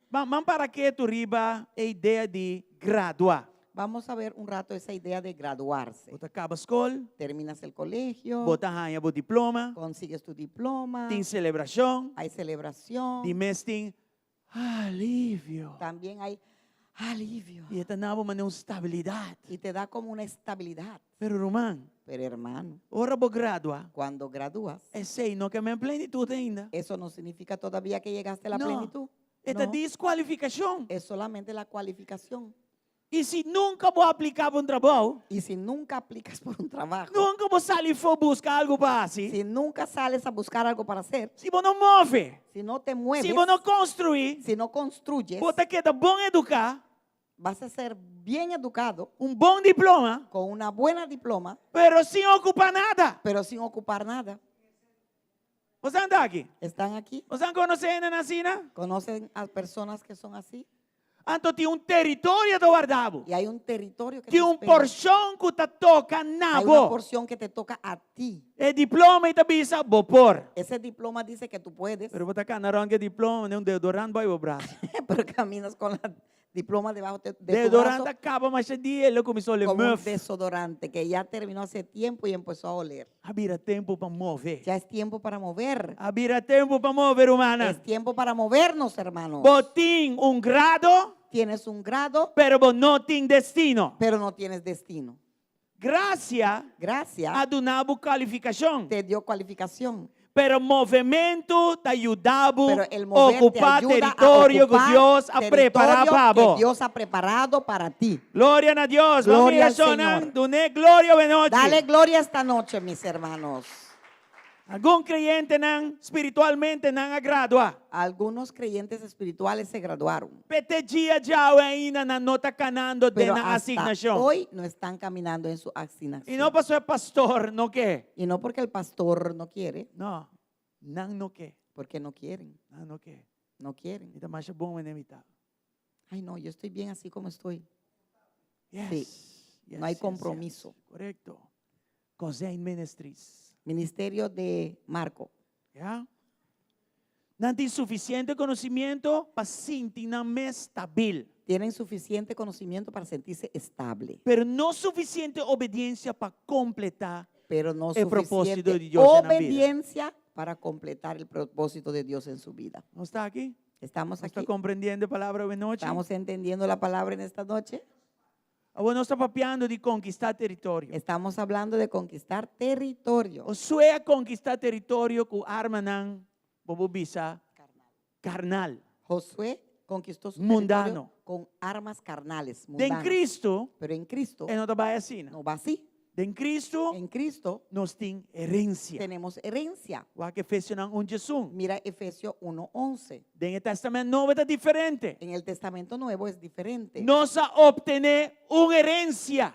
Ban, ban para ketu riba e idea di gradua. Vamos a ver un rato esa idea de graduarse. Bo ta kaba skol. Terminas el colegio. Bo ta haña bo diploma. Consigues tu diploma. Tin selebrashon. Hay celebración. Di mes tin alivio. También hay alivio. I e ta na bo manera un stabilidat. Y te da como una estabilidad. Pero ruman. Pero hermano. Ora bo gradua. Cuando gradúas. Esei no ke men plenitut ainda. Eso no significa todavía que llegaste a la No. plenitud. E ta No. diskualifikashon. Es solamente la cualificación. I si nunka bo apliká pa un trabou. Y si nunca aplicas por un trabajo. Nunka bo sali for buska algu pa hasi. Si nunca sales a buscar algo para hacer. Si bo no move. Si no te mueves. Si bo no konstruí. Si no construyes. Bo ta keda bon eduká. Vas a ser bien educado. Un bon diploma. Con una buena diploma. Pero sin okupá nada. Pero sin ocupar nada. Bo ta aki? Están aquí? Bo konosé hende asina? Conocen a personas que son así? Anto tin un teritorio ta warda bo. Y hay un territorio que Tin te un espera. porshon ku ta toka na Hay una bo. porción que te toca a ti. E diploma ei ta bisa bo por. Ese diploma dice que tú puedes. Pero bo ta kana rònt ku e diploma, un deodorant bai bo brasa. Pero caminas con la diploma debajo de, de tu Deodorant brazo a kaba masha dia, el a kuminsá ole como un muf. desodorante que ya terminó hace tiempo y empezó a oler. A bira tempu pa move. Ya es tiempo para mover. A bira tempu pa move, rumannan. Es tiempo para movernos, hermanos. Bo tin un grado. Tienes un grado. Pero bo no tin destino. Pero no tienes destino. Grasia Gracia a duna bo kualifikashon. te dio cualificación. Pero movementu ta yuda bo Pero el mover te okupá ayuda a teritorio ku ocupar Dios a prepará territorio pa que bo. Dios ha preparado para ti. Gloria na Dios. Gloria al Shonnan, Señor. dun'é gloria awe nochi. Dale gloria esta noche, mis hermanos. Algun kreyentenan spiritualmente nan a gradua. Algunos creyentes espirituales se graduaron, Pero te dia djawe ainda nan no ta kanando den pero nan hasta asignashon. hoy no están caminando en su I asignación. no pasó e pastor no ke. Y no porque el pastor no quiere, No, nan no ke. porque no quieren, Nan no ke. no quieren. Mi ta masha bon manera mi ta. Ay, no, yo estoy bien así como estoy. Yes. Sí, Yes, no hay yes, compromiso. yes. Korekto. Kozijn Ministries. Ministerio de Marco. Ya? Nan tin sufisiente konosementu pa sinti nan mes stabil. Tienen suficiente conocimiento para sentirse estable, Pero no sufisiente obediensia pa kompletá pero no e propósito suficiente di Dios den nan bida. obediencia para completar el propósito de Dios en su vida. ¿Nos ta aki? ¿Estamos ¿Nos ta aquí? komprendiendo e palabra awe nochi? ¿Estamos entendiendo la palabra en esta noche? Awor nos ta papiando di konkistá teritorio. Estamos hablando de conquistar territorio. Josué a konkistá teritorio ku armanan, bo por bisa, karnal. Josué conquistó su Mundano. territorio con armas carnales, Den mundanas. Cristo, Pero en Cristo e no ta bai asina. no va así. Den Cristo, En Cristo nos tin herensia. tenemos herencia. Wak Efesionan 1 diesun. Mira Efesios 1:11. Den e Tèstamènt Nobo ta diferente. En el Testamento Nuevo es diferente. Nos a optené un herensia,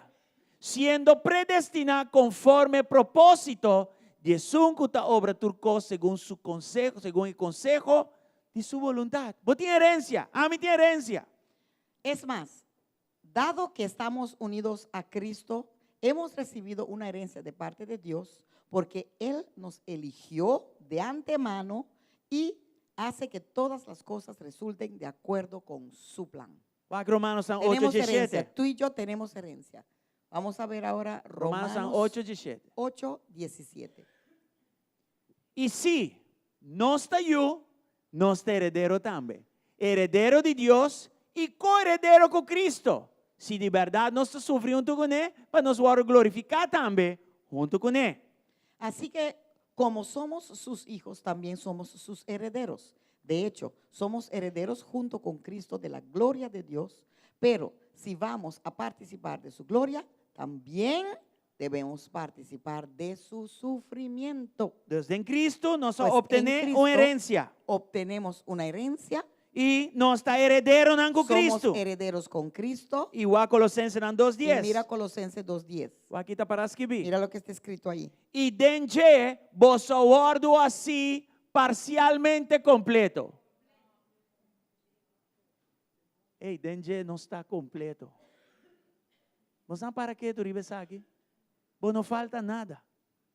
siendo predestiná konforme propósito di esun ku ta obra tur kos segun su konseho, segun e konseho di su boluntat. Bo tin herensia, ami tin herensia. Es más, dado que estamos unidos a Cristo, hemos recibido una herencia de parte de Dios porque Él nos eligió de antemano y hace que todas las cosas resulten de acuerdo con su plan. Wak Romanonan 8, Tenemos herencia, 17. tú y yo tenemos herencia. Vamos a ver ahora Romanonan Romanos 8, 17. 8, 17. I si nos ta yu, nos ta heredero tambe. Heredero di Dios i koheredero ku Kristu. Si di bèrdat nos ta sufri huntu kuné, pa nos wòrdu glorifiká tambe huntu kuné. Así que como somos sus hijos, también somos sus herederos. De hecho, somos herederos junto con Cristo de la gloria de Dios, pero si vamos a participar de su gloria, también debemos participar de su sufrimiento. Dus den Kristu nos a Pues en optené Cristo un herensia. Obtenemos una herencia, I nos ta herederonan ku somos Kristu. herederos con Cristo. I wak Kolosensenan 2 Y 10. mira Colosenses 2.10. Wak kiko ta pará skibí. Mira lo que está escrito ahí. I den dje boso a wòrdu hasí parsialmente kompleto. Ei, den dje nos ta kompleto. Bo sa para ketu riba esaki? Bo no falta nada.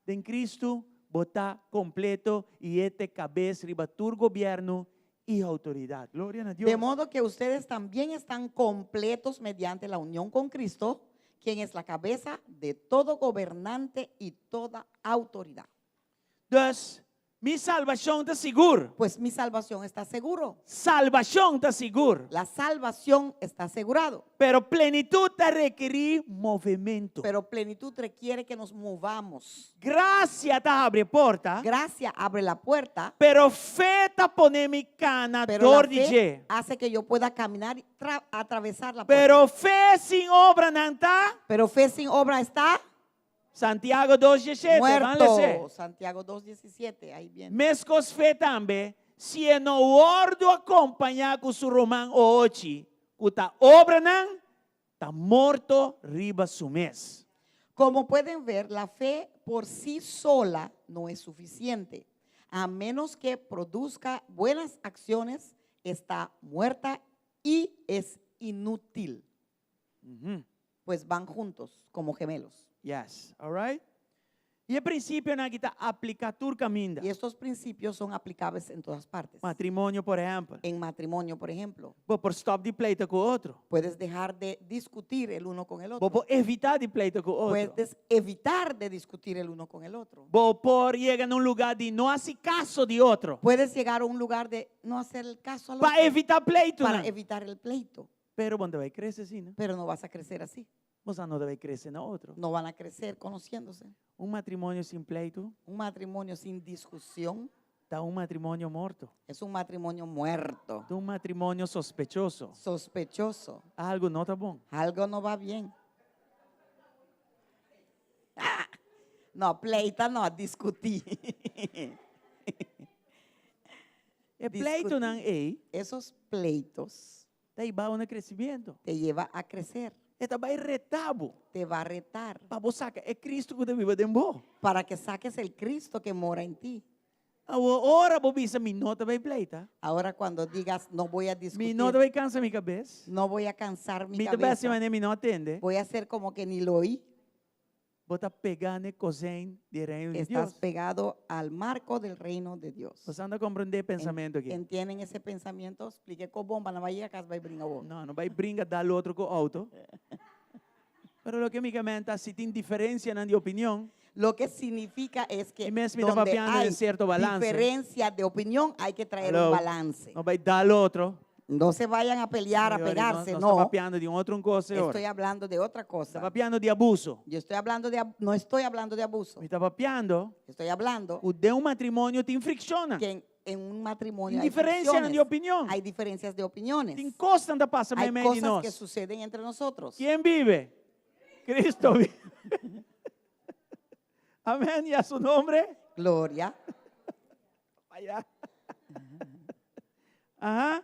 Den Kristu bo ta kompleto i e ta e kabes riba tur gobièrnu i outoridat. Gloria na Dios. De modo que ustedes también están completos mediante la unión con Cristo, quien es la cabeza de todo gobernante y toda autoridad. Dus, mi salbashon ta sigur. Pues mi salvación está seguro. Salbashon ta sigur. La salvación está asegurado. Pero plenitut ta rekerí movementu. Pero plenitud requiere que nos movamos. Grasia ta habri e porta. Gracia abre la puerta, Pero fe ta pone mi kana pero la dor di fe dje. hace que yo pueda caminar y atravesar la puerta. Pero fe sin obranan ta. Pero fe sin obra está Santiago 2.17, ban lesa. muerto. Santiago 2.17, ahí viene. Meskos fe tambe, si e no wòrdu akompañá ku su ruman ohochi, ku ta obranan, ta morto riba su mes. Como pueden ver, la fe por sí sola no es suficiente. A menos que produzca buenas acciones, está muerta y es inútil. Pues van juntos como gemelos. Yes, all right? I e prinsipionan aki ta apliká tur kaminda. Y estos principios son aplicables en todas partes. Matrimonio, por ehèmpel. En matrimonio, por ejemplo, Bo por stòp di pleita ku otro. puedes dejar de discutir el uno con el Bo otro. por evitá di pleita ku otro. Puedes evitar de discutir el uno con el otro. Bo por yega na un lugá di no hasi kaso di otro. Puedes llegar a un lugar de no hacer el caso al Pa otro evitá pleito. para evitar el pleito, Pero bo n' ta bai krese asina, no? pero no vas a crecer así. Bo no ta bai krese na otro. No van a crecer conociéndose. Un matrimonio sin pleitu Un matrimonio sin discusión ta un matrimonio morto. es un matrimonio muerto, Ta un matrimonio sospechoso. sospechoso. Algu no ta bon. Algo no va bien. Ah, no, pleita no, discutí. E pleitonan ei Esos pleitos ta hiba bo na kresementu. te lleva a crecer, E ta bai reta bo. te va a retar Pa bo saka e Kristu ku ta biba den bo. para que saques el Cristo que mora en ti. Ora bo bisa mi no ta bai pleita. Ahora cuando digas no voy a Mi discutir, no ta bai kansa mi kabes. no voy a cansar mi Mi ta bai cabeza, hasi mi no a tende. voy a hacer como que ni lo oí. Bo ta pegá na e kozijn di reino di Estás Dios. pegado al marco del reino de Dios. Bo ta komprondé e pensamentu aki? ¿Entienden ese pensamiento? Explique con bomba, no vaya a casa, va a brincar vos. No, no bai bringa dal otro ku outo. Pero loke mi ke men ta si tin diferensianan di opinion. Lo que significa es que I mes mi ta donde papiando hay di sierto balance. diferencia de opinión hay que traer Hello. un balance. No bai dal otro. No se vayan a pelear, a pegarse, no. no. Ta papiando di un otro kos Estoy ora. hablando de otra cosa. Ta papiando di abuso. Yo estoy hablando de, no estoy hablando de abuso. Mi ta papiando Estoy hablando ku den un matrimonio tin frikshon. que en un matrimonio hay Diferensianan fricciones, di opinion. Hay diferencias de opiniones. Tin kosnan ta pasa Hay meimei di cosas que nos. suceden entre nosotros. Ken biba? Kristu biba. Amèn. I a su nòmber? Gloria. Aya. Ajá.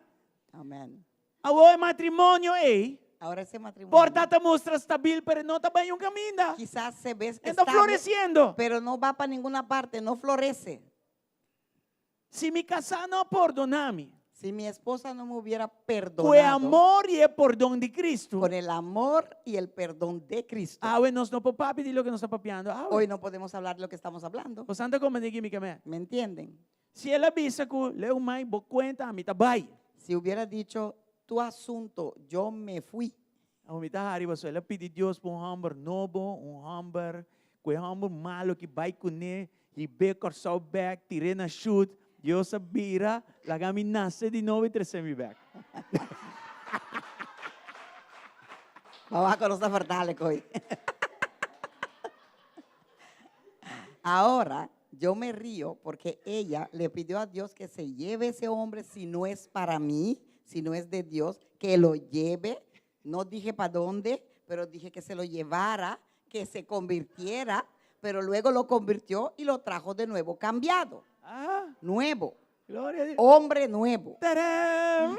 Amén. Awor e matrimonio ei. Ahora ese matrimonio. Por ta ta mustra stabil, pero no ta bai un kaminda. Quizás se ve Está estable, floresiendo. pero no va para ninguna parte, no florece. Si mi kasá no a pordoná mi. Si mi esposa no me hubiera Ku perdonado amor i e pordon di Kristu. con el amor y el perdón de Cristo, Awe nos no por papia di loke nos ta papiando. Awe. hoy no podemos hablar de lo que estamos hablando. Boso ta komprondé mi ke men. ¿Me entienden? Si el a bisa ku leu mai bo kuenta mi ta bai. Si hubiera dicho, tu asunto, yo me fui. Awor mi ta hari paso el a pidi Dios pa un hòmber nobo, un hòmber ku e hòmber malu ki bai kuné, hib'é Kòrsou bèk, tir'é na shut, Dios a bira, laga mi nase di nobo i trese mi bèk. Babá ku nos ta vertale koe. Ahora, yo me río porque ella le pidió a Dios que se lleve ese hombre si no es para mí, si no es de Dios, que lo lleve. No dije para dónde, pero dije que se lo llevara, que se convirtiera, pero luego lo convirtió y lo trajo de nuevo cambiado. Ah, Nuevo. Gloria a Dios. Hombre nuevo. Tarán!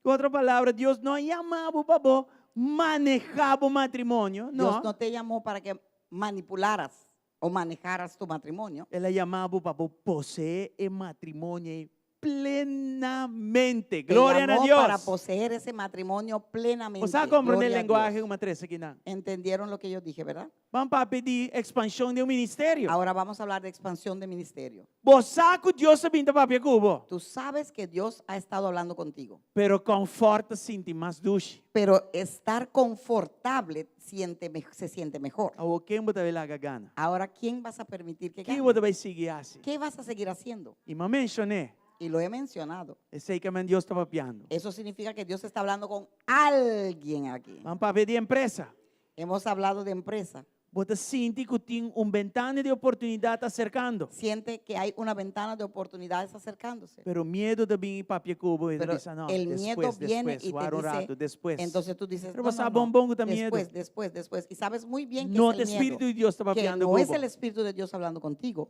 Ku otro palabra, Dios no a yama bo pa bo manehá bo matrimonio, no. Dios no te llamó para que manipularas o manejaras tu matrimonio. El a yama bo pa bo poseé e matrimonio ei plenamente. Te Gloria na llamó Dios. para poseer ese matrimonio plenamente. Bo a komprondé Gloria a lenguahe Dios. ku m'a trese akinan. Entendieron lo que yo dije, ¿verdad? Ban papia di ekspanshon di un ministerio. Ahora vamos a hablar de expansión de ministerio. Bo sa ku Dios a bin ta papia ku bo. Tú sabes que Dios ha estado hablando contigo. Pero confort ta sinti mas dushi. Pero estar confortable siente, se siente mejor. Awor ken bo ta bai laga gana? Ahora, ¿quién vas a permitir que Ki gane? bo ta bai sigui hasi? ¿Qué vas a seguir haciendo? I m'a menshon'é. Y lo he mencionado. Esei ke men Dios ta papiando. Eso significa que Dios está hablando con alguien aquí. Ban papia di empresa. Hemos hablado de empresa. Bo ta sinti ku tin un bentana di oportunidat aserkando. Siente que hay una ventana de oportunidades acercándose. Pero miedu ta bin i papia ku bo i Pero bisa no, el miedo despues, viene despues, y te wara un dice, ratu, despues. Entonces tú dices, Pero no, bo sa no, bon no, bon ku ta miedu. después, después, después. Y sabes muy bien que No es el ta Spiritu miedo, di Dios ta que papiando no ku es bo. el Espíritu de Dios hablando contigo.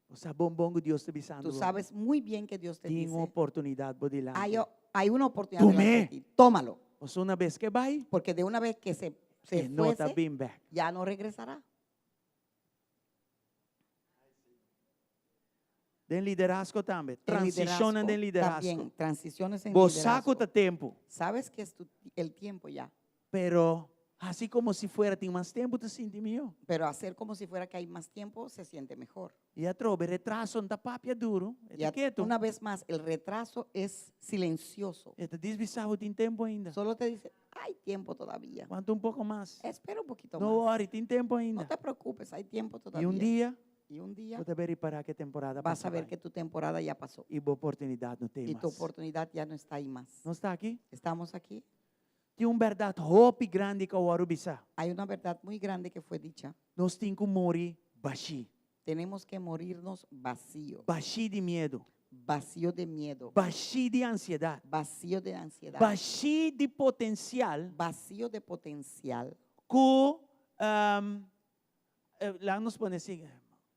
Bo sa bon bon ku Dios ta bisando Tú sabes muy bien que Dios te Tin dice, un oportunidat bo dilanti. hay una oportunidad delante de Tum'é. ti. Tómalo. Paso una bes ku e bai, Porque de una vez que se e no ta fuese, bin bèk. ya no regresará. Den liderazgo tambe. En Transicionnan liderazgo den liderazgo. También, transiciones en Bo sa ku liderazgo. ta tempu. Sabes que es el tiempo ya. Pero hasi komo si fuera tin mas tempu ta sinti mihó. Pero hacer como si fuera que hay más tiempo se siente mejor. I atrobe retraso no ta papia duru, Y e ta ketu. una vez más, el retraso es silencioso. E ta djis bisa bo tin tempu ainda. Solo te dice, hay tiempo todavía. Wanta un poko mas. Espera un poquito No más. worry, tin tempu No ainda. te preocupes, hay tiempo I todavía. un dia, Y un día bo ta bin ripará ku e temporada vas a a pasa ver bai. que tu temporada ya pasó I bo oportunidat no t'ei y tu mas. oportunidad ya no está ahí más. Nos ta aki? ¿Estamos aquí? Tin un bèrdat hopi grandi ku a wòrdu bisá. Hay una verdad muy grande que fue dicha. Nos tin ku muri bashí. Tenemos que morirnos vacío, Bashí di miedu. vacío de miedo, Bashí di ansiedat. vacío de ansiedad, Bashí di potensial vacío de potencial ku, laga nos pone así,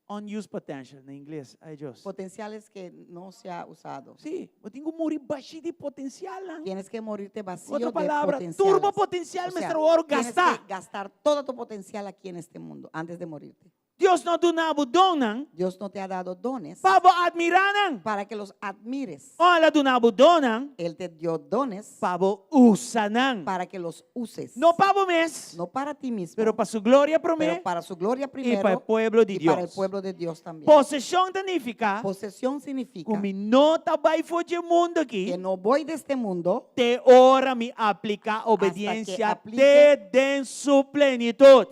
unused potential na ingles, ay Dios. Potenciales que no se ha usado. Sí, bo tin ku muri bashí di potensialnan. Tienes que morirte vacío Otro de palabra, potenciales. tur bo potensial O sea, mester wòrdu tienes gastá. que gastar todo tu potencial aquí en este mundo antes de morirte. Dios no a duna bo donnan Dios no te ha dado dones pa bo admirá nan. para que los admires. O el a duna bo donnan Él te dio dones pa bo usa nan. para que los uses. No pa bo mes, No para ti mismo, pero pa su gloria promé pero para su gloria i pa e primero pueblo di y para el Dios. pueblo de Dios también. Poseshon ta nifiká Posesión significa ku mi no ta bai for dje mundu aki que no voy de este mundo te ora mi apliká hasta que obediensia aplique te den su plenitut.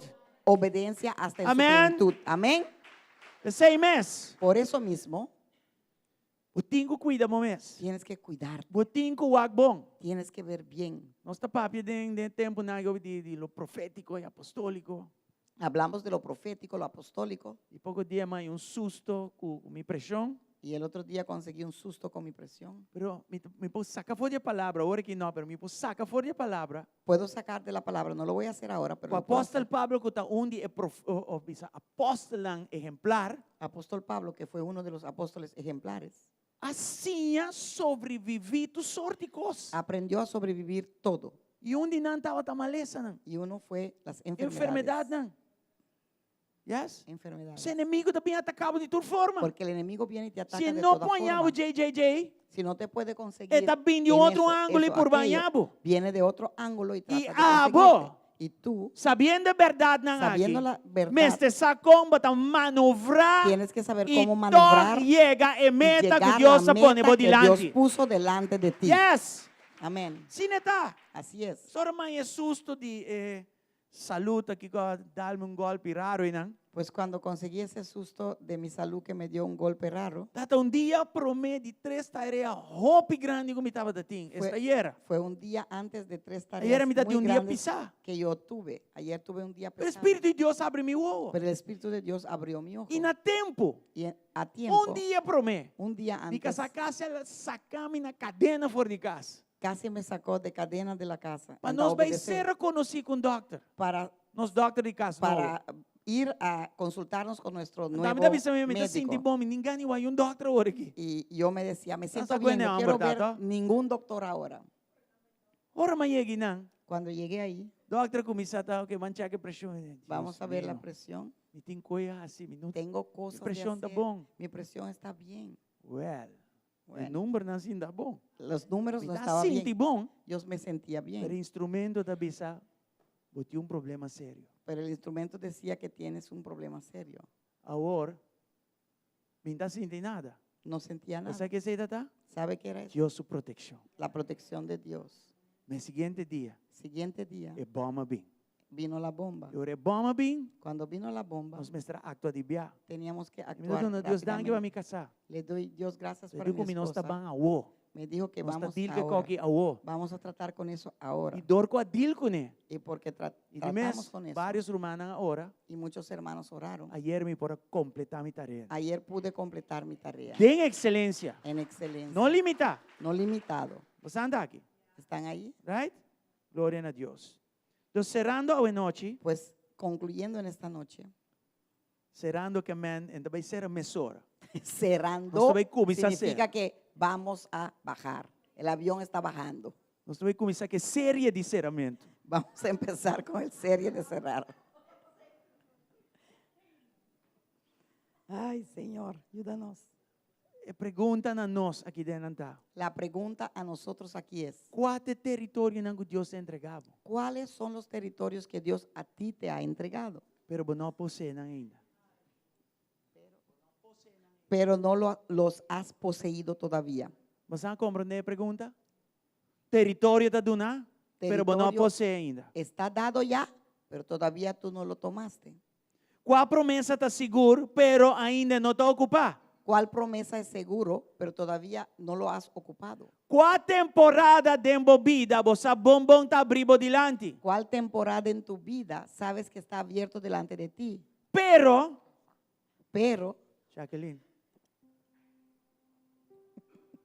Obediencia hasta en su Amén. plenitud. Amén. P'esei mes. Por eso mismo. Bo tin ku kuida bo mes. Tienes que cuidar. Bo tin ku wak bon. Tienes que ver bien. Nos ta papia den den tempunan di di lo profétiko i apostóliko. Hablamos de lo profético, lo apostólico. I poko dia m'a haña un susto ku mi preshon. Y el otro día conseguí un susto con mi presión. Pero mi mi por saca for di e palabra, ora ki no, pero mi por saca for di e palabra. Puedo sacar de la palabra, no lo voy a hacer ahora, pero Ku lo puedo apòstel hacer. Pablo ku ta un di e prof, o, o bisa apòstelnan ehemplar. Apóstol Pablo, que fue uno de los apóstoles ejemplares. A siña sobreviví tur sort di kos. Aprendió a sobrevivir todo. I un di nan tabata malesanan. Y uno fue las enfermedades. Enfermedadnan. Yes? Enfermedades. Se enemigo ta bin ataká bo di tur forma. Porque el enemigo viene y te ataca Si de no toda poña bo forma. JJJ, Si no te puede conseguir e ta bin di en otro eso, ángulo y eso, por aquello, baña bo. Viene de otro ángulo y trata Y de abo, conseguirte. Y tú, sabiendo e berdadnan aki, sabiendo la verdad, mester sa kon bo ta manobrá tienes que saber y cómo manobrar tòg yega e y meta ku llegar Dios la a pone meta bo que Dios dilanti. puso delante de ti. Yes. Amén. Asina ta. Así es. Sora man e susto di e salud aki ku a dalme un golpi raro einan. Pues cuando conseguí ese susto de mi salud que me dio un golpe raro. Tata un dia promé di tres tarea hopi grandi ku mi tabata tin. Fue, Esta ayera. fue un día antes de tres tareas Ayera mi ta muy tin un dia grandes pisá. que yo tuve. Ayer tuve un día Pero pesado. Spiritu di Dios a habri mi wowo. Pero el Espíritu de Dios abrió mi ojo. I na tempu. Y a tiempo. Un dia promé. Un día Mi antes. kasá kasi a saka mi na kadena for di kas. Casi me sacó de cadena de la casa. Pa Anda a nos bai obedecer. ser konosí ku un dòkter. Para Nos dòkter di kas nobo. para ir a consultarnos con nuestro Anto nuevo mi ta bisa mi, mi ta sinti médico. bon, mi nin gana wak un dòkter awor aki. Y yo me decía, me siento Tansa bien, kuende no hamber, quiero ver tata. ningún doctor ahora. Ora mi a yega einan. Cuando llegué ahí, Dòkter a kuminsá ta, ok, ban chèk e preshon. Dios vamos a ver la mío. presión. Mi tin kos hasi, mi no Tengo mi cosas de preshon ta hacer. bon. Mi presión está bien. Well, e Bueno. numbernan sin ta bon. Los números Mi no ta estaban sinti bien. bon. Yo me sentía bien. Pero instrumento ta bisa, bo tin un problema serio. Pero el instrumento decía que tienes un problema serio. Awor, mi no ta sinti nada. No sentía nada. Bo sa kiko esei ta? ¿Sabe qué era eso? Dios su protekshon. La protección de Dios. Ma siguiente dia, Siguiente día, e bòm a bin. vino la bomba. I ora e bòm a bin, Cuando vino la bomba, nos mester a aktua di bia. teníamos que Mi ta actuar duna Dios danki pa mi rápidamente. kasá. Le doy Dios gracias E por di mi ku mi nos ta esposa. ban awo. Me dijo que Nos ta vamos deal ku ahora. koki awo. Vamos a tratar con eso ahora. I dor ku a deal kuné. Y porque I di tratamos mes, con eso. vários rumannan a ora. Y muchos hermanos oraron. Ayera mi por a kompletá mi tarea. Ayer pude completar mi tarea. Den ekselensia. En excelencia. No limitá. No limitado. Bo anda aki. ¿Están ahí? Right? Gloria na Dios. Entonces, cerrando awe nochi. Pues concluyendo en esta noche. Cerrando ke men, e ta bai sera mesora. Cerrando Nos ta bai kuminsá significa sera. que vamos a bajar. El avión está bajando. Nos ta bai kuminsá ku serie di seramentu. Vamos a empezar con el serie de cerrar. Ay, Señor, ayúdanos. E pregunta na nos aki den ta. La pregunta a nosotros aquí es, Kua ta e teritorionan ku Dios a entregá bo? ¿cuáles son los territorios que Dios a ti te ha entregado? Pero bo no a poseé nan ainda. Pero no lo, los has poseído todavía. Bo a komprondé e pregunta? Teritorio ta duná, pero bo no a Territorio poseé ainda. Está dado ya, pero todavía tú no lo tomaste. Kua promesa ta sigur, pero ainda no ta okupá? ¿Cuál promesa es seguro, pero todavía no lo has ocupado? Kua temporada den bo bida bo sa bon bon ta abrí bo dilanti? ¿Cuál temporada en tu vida sabes que está abierto delante de ti? Pero, Pero Jacqueline,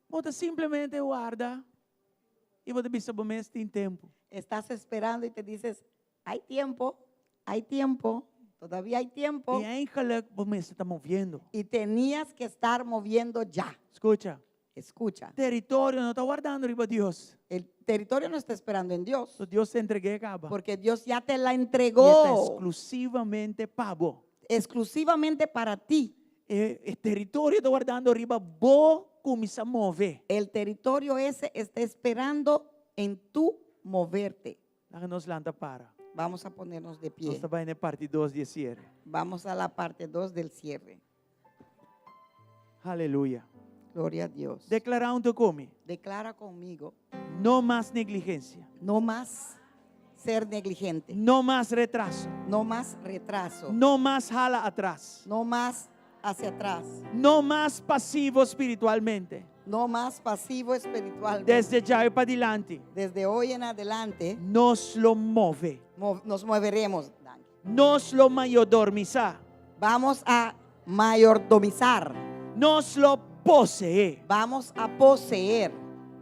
bo ta simplemente warda i bo ta bisa bo mes tin tempu. Estás esperando y te dices, hay tiempo, hay tiempo, todavía hay tiempo. I eigenlijk bo mester ta moviendo. Y tenías que estar moviendo ya. Skucha. Escucha. Teritorio no ta wardando riba Dios. El territorio no está esperando en Dios. So Dios a entreg'é kaba. Porque Dios ya te la I e ta entregó. eksklusivamente pa bo. Exclusivamente para ti. E, e teritorio ta wardando riba bo kuminsá move. El territorio ese está esperando en tu moverte. Laga nos lanta para. Vamos a ponernos de pie. Nos ta bai na parti 2 di siere. Vamos a la parte 2 del cierre. Aleluya. Gloria a Dios. Deklará huntu ku mi. Declara conmigo. No mas negligensia. No más ser negligente. No mas retraso. No más retraso. No mas hala atras. No más hacia atrás. No mas pasivo spiritualmente. No más pasivo espiritualmente. Desde djawe padilanti. Desde hoy en adelante. Nos lo move. Nos moveremos. Nos lo mayordomisá. Vamos a mayordomizar. Nos lo poseé. Vamos a poseer.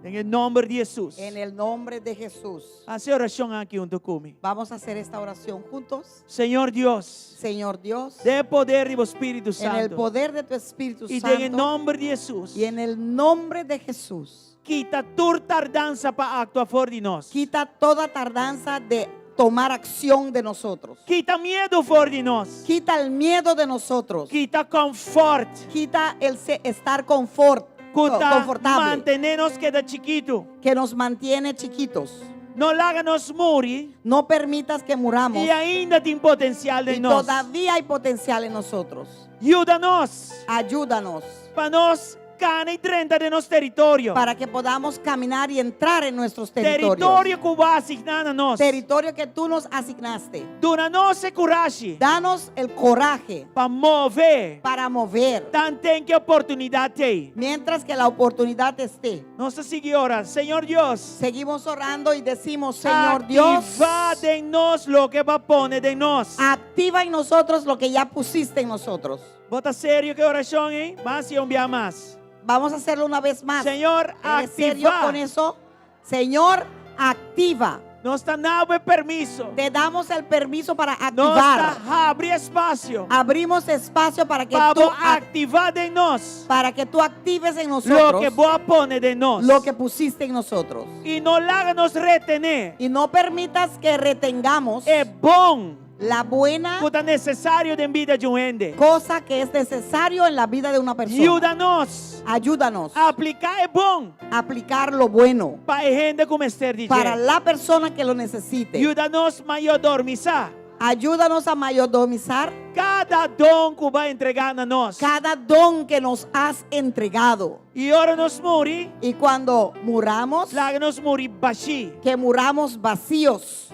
Den e nòmber di Hesus. En el nombre de Jesús. Hasi e orashon aki huntu ku mi. Vamos a hacer esta oración juntos. Señor Dios. Señor Dios. Den e poder di bo Spiritu En el Santu. poder de tu Espíritu I den e Santo. nòmber di Hesus. Y en el nombre de Jesús. Kita tur tardansa pa aktua for di nos. Quita toda tardanza de tomar acción de nosotros. Kita miedu for di nos. Quita el miedo de nosotros. Kita confort. Quita el estar confort, Ku ta confortable. mantené nos keda chikitu. Que nos mantiene chiquitos. No laga nos muri. No permitas que muramos. I ainda tin potensial den Y nos. todavía hay potencial en nosotros. Yuda nos. Ayúdanos. Pa nos kana i drenta den nos teritorio. Para que podamos caminar y entrar en nuestros territorios. Teritorio ku bo a asigná na nos. Territorio que tú nos asignaste. Duna nos e kurashi. Danos el coraje. Pa move. Para mover. Tanten ku e oportunidat t'ei. Mientras que la oportunidad esté. Nos ta sigui ora, Señor Dios. Seguimos orando y decimos, Señor Dios. Aktivá den nos loke bo a pone den nos. Activa en nosotros lo que ya pusiste en nosotros. Bo ta serio ku e orashon ei? Ban hasié un bia mas. Vamos a hacerlo una vez más. Señor, ¿Eres serio activa. con eso? Señor, activa. Nos ta duna bo e permiso. Te damos el permiso para Nos activar. ta habri espasio. Abrimos espacio para que Pa tú bo aktivá den nos. Para que tú actives en nosotros. Loke bo a pone den nos. Lo que pusiste en nosotros. I no laga nos retené. Y no permitas que retengamos. E bon. La buena. Ku ta nesesario den bida di un hende. Cosa que es necesario en la vida de una persona. Yuda nos. Ayúdanos. Apliká e bon. Aplicar lo bueno. Pa e hende ku mester di Para dje. la persona que lo necesite. Yuda nos mayordomisá. Ayúdanos a mayordomizar. Kada don ku bo a entregá na nos. Cada don que nos has entregado. I ora nos muri. Y cuando muramos. Laga nos muri bashí. Que muramos vacíos.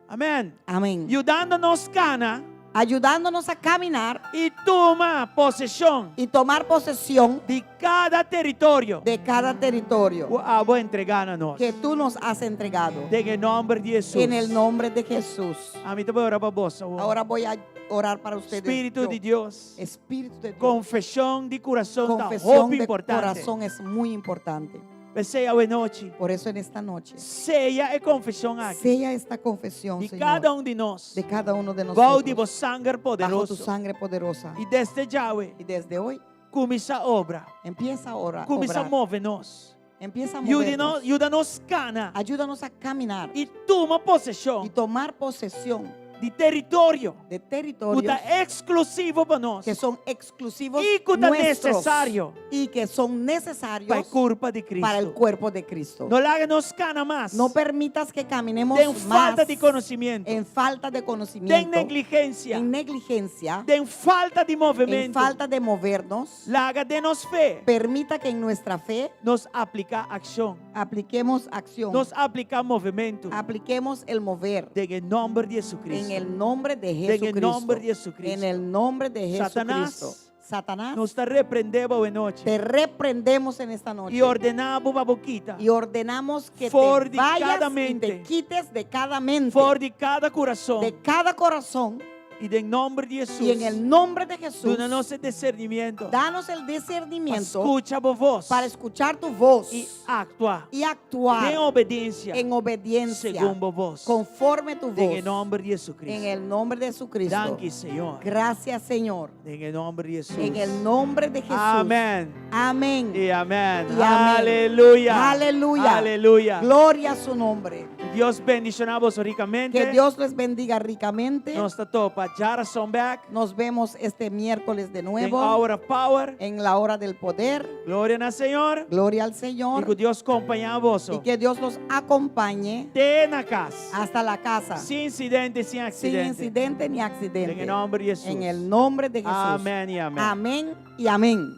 Amèn. Amén. Yudando nos kana. Ayudándonos a caminar. I tuma poseshon. Y tomar posesión. Di kada teritorio. De cada territorio. Ku abo a entregá na nos. Que tú nos has entregado. Den e nòmber di Hesus. En el nombre de Jesús. Ami ta bai ora pa boso. Ahora voy a orar para ustedes. Spiritu Yo. di Dios. Espíritu de Dios. Konfeshon di kurason ta Confesión hopi de importante. corazón es muy importante. P'esei awe nochi. Por eso en esta noche. Seya e konfeshon aki. Sella esta confesión, Di Señor. kada un di nos. De cada uno de Bou nosotros. di bo sanger Bajo tu poderoso. sangre poderosa. I desde djawe. Y desde hoy. Kuminsá obra. Empieza ahora. Kuminsá obrar. move nos. Empieza a Yuda nos, movernos. yuda nos kana. Ayúdanos a caminar. I tuma poseshon. Y tomar posesión Di teritorio. de Ku territorios ta eksklusivo pa nos. que son exclusivos I ku ta nuestros nesesario. y que son necesarios Pa e kurpa di Kristu. para el cuerpo de Cristo. No laga nos kana mas. No permitas que caminemos Den más falta di konosementu. en falta de conocimiento, Den negligensia. en negligencia, Den falta di en movementu. falta de movernos. Laga den nos fe. Permita que en nuestra fe Nos apliká akshon. apliquemos acción, Nos apliká movementu. apliquemos el mover Den e nòmber di Jesucristo. en En el nombre de En el Jesucristo. nombre de Jesucristo. En el nombre de Satanás, Jesucristo. Satanás, Nos ta reprendé bo awe nochi. te reprendemos en esta noche. I ordená bo pa bo kita. Y ordenamos que For te de vayas cada y mente. te quites de cada mente, For di kada kurason. de cada corazón. I den nòmber di Hesus. Y en el nombre de Jesús, Duna nos disernimentu. danos el discernimiento Skucha bo voz. para escuchar tu voz I aktua. y actuar Den obedensia. en obediencia, Segun bo voz. conforme tu Den voz. nòmber di Hesukristu. En el nombre de Jesucristo. Danki, Señor. Gracias, Señor. Den nòmber di Hesus. En el nombre de Jesús. Amèn. Amén. I amèn. Y amén. Aleluya. Aleluya. Aleluya. Gloria a su nombre. Dios bendishoná boso rikamente. Que Dios les bendiga ricamente. Nos ta topa djarason bèk. Nos vemos este miércoles de Den nuevo Hour of Power. en la hora del poder. Gloria na Señor. Gloria al I Señor. ku Dios kompañá boso. Y que Dios los acompañe Te na kas. hasta la casa. Sin insidente, sin Sin aksidente. incidente ni accidente. En nòmber di Hesus. En el nombre de Jesús. Amèn i amèn. Amén y amén.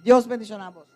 Dios bendiciona a vos.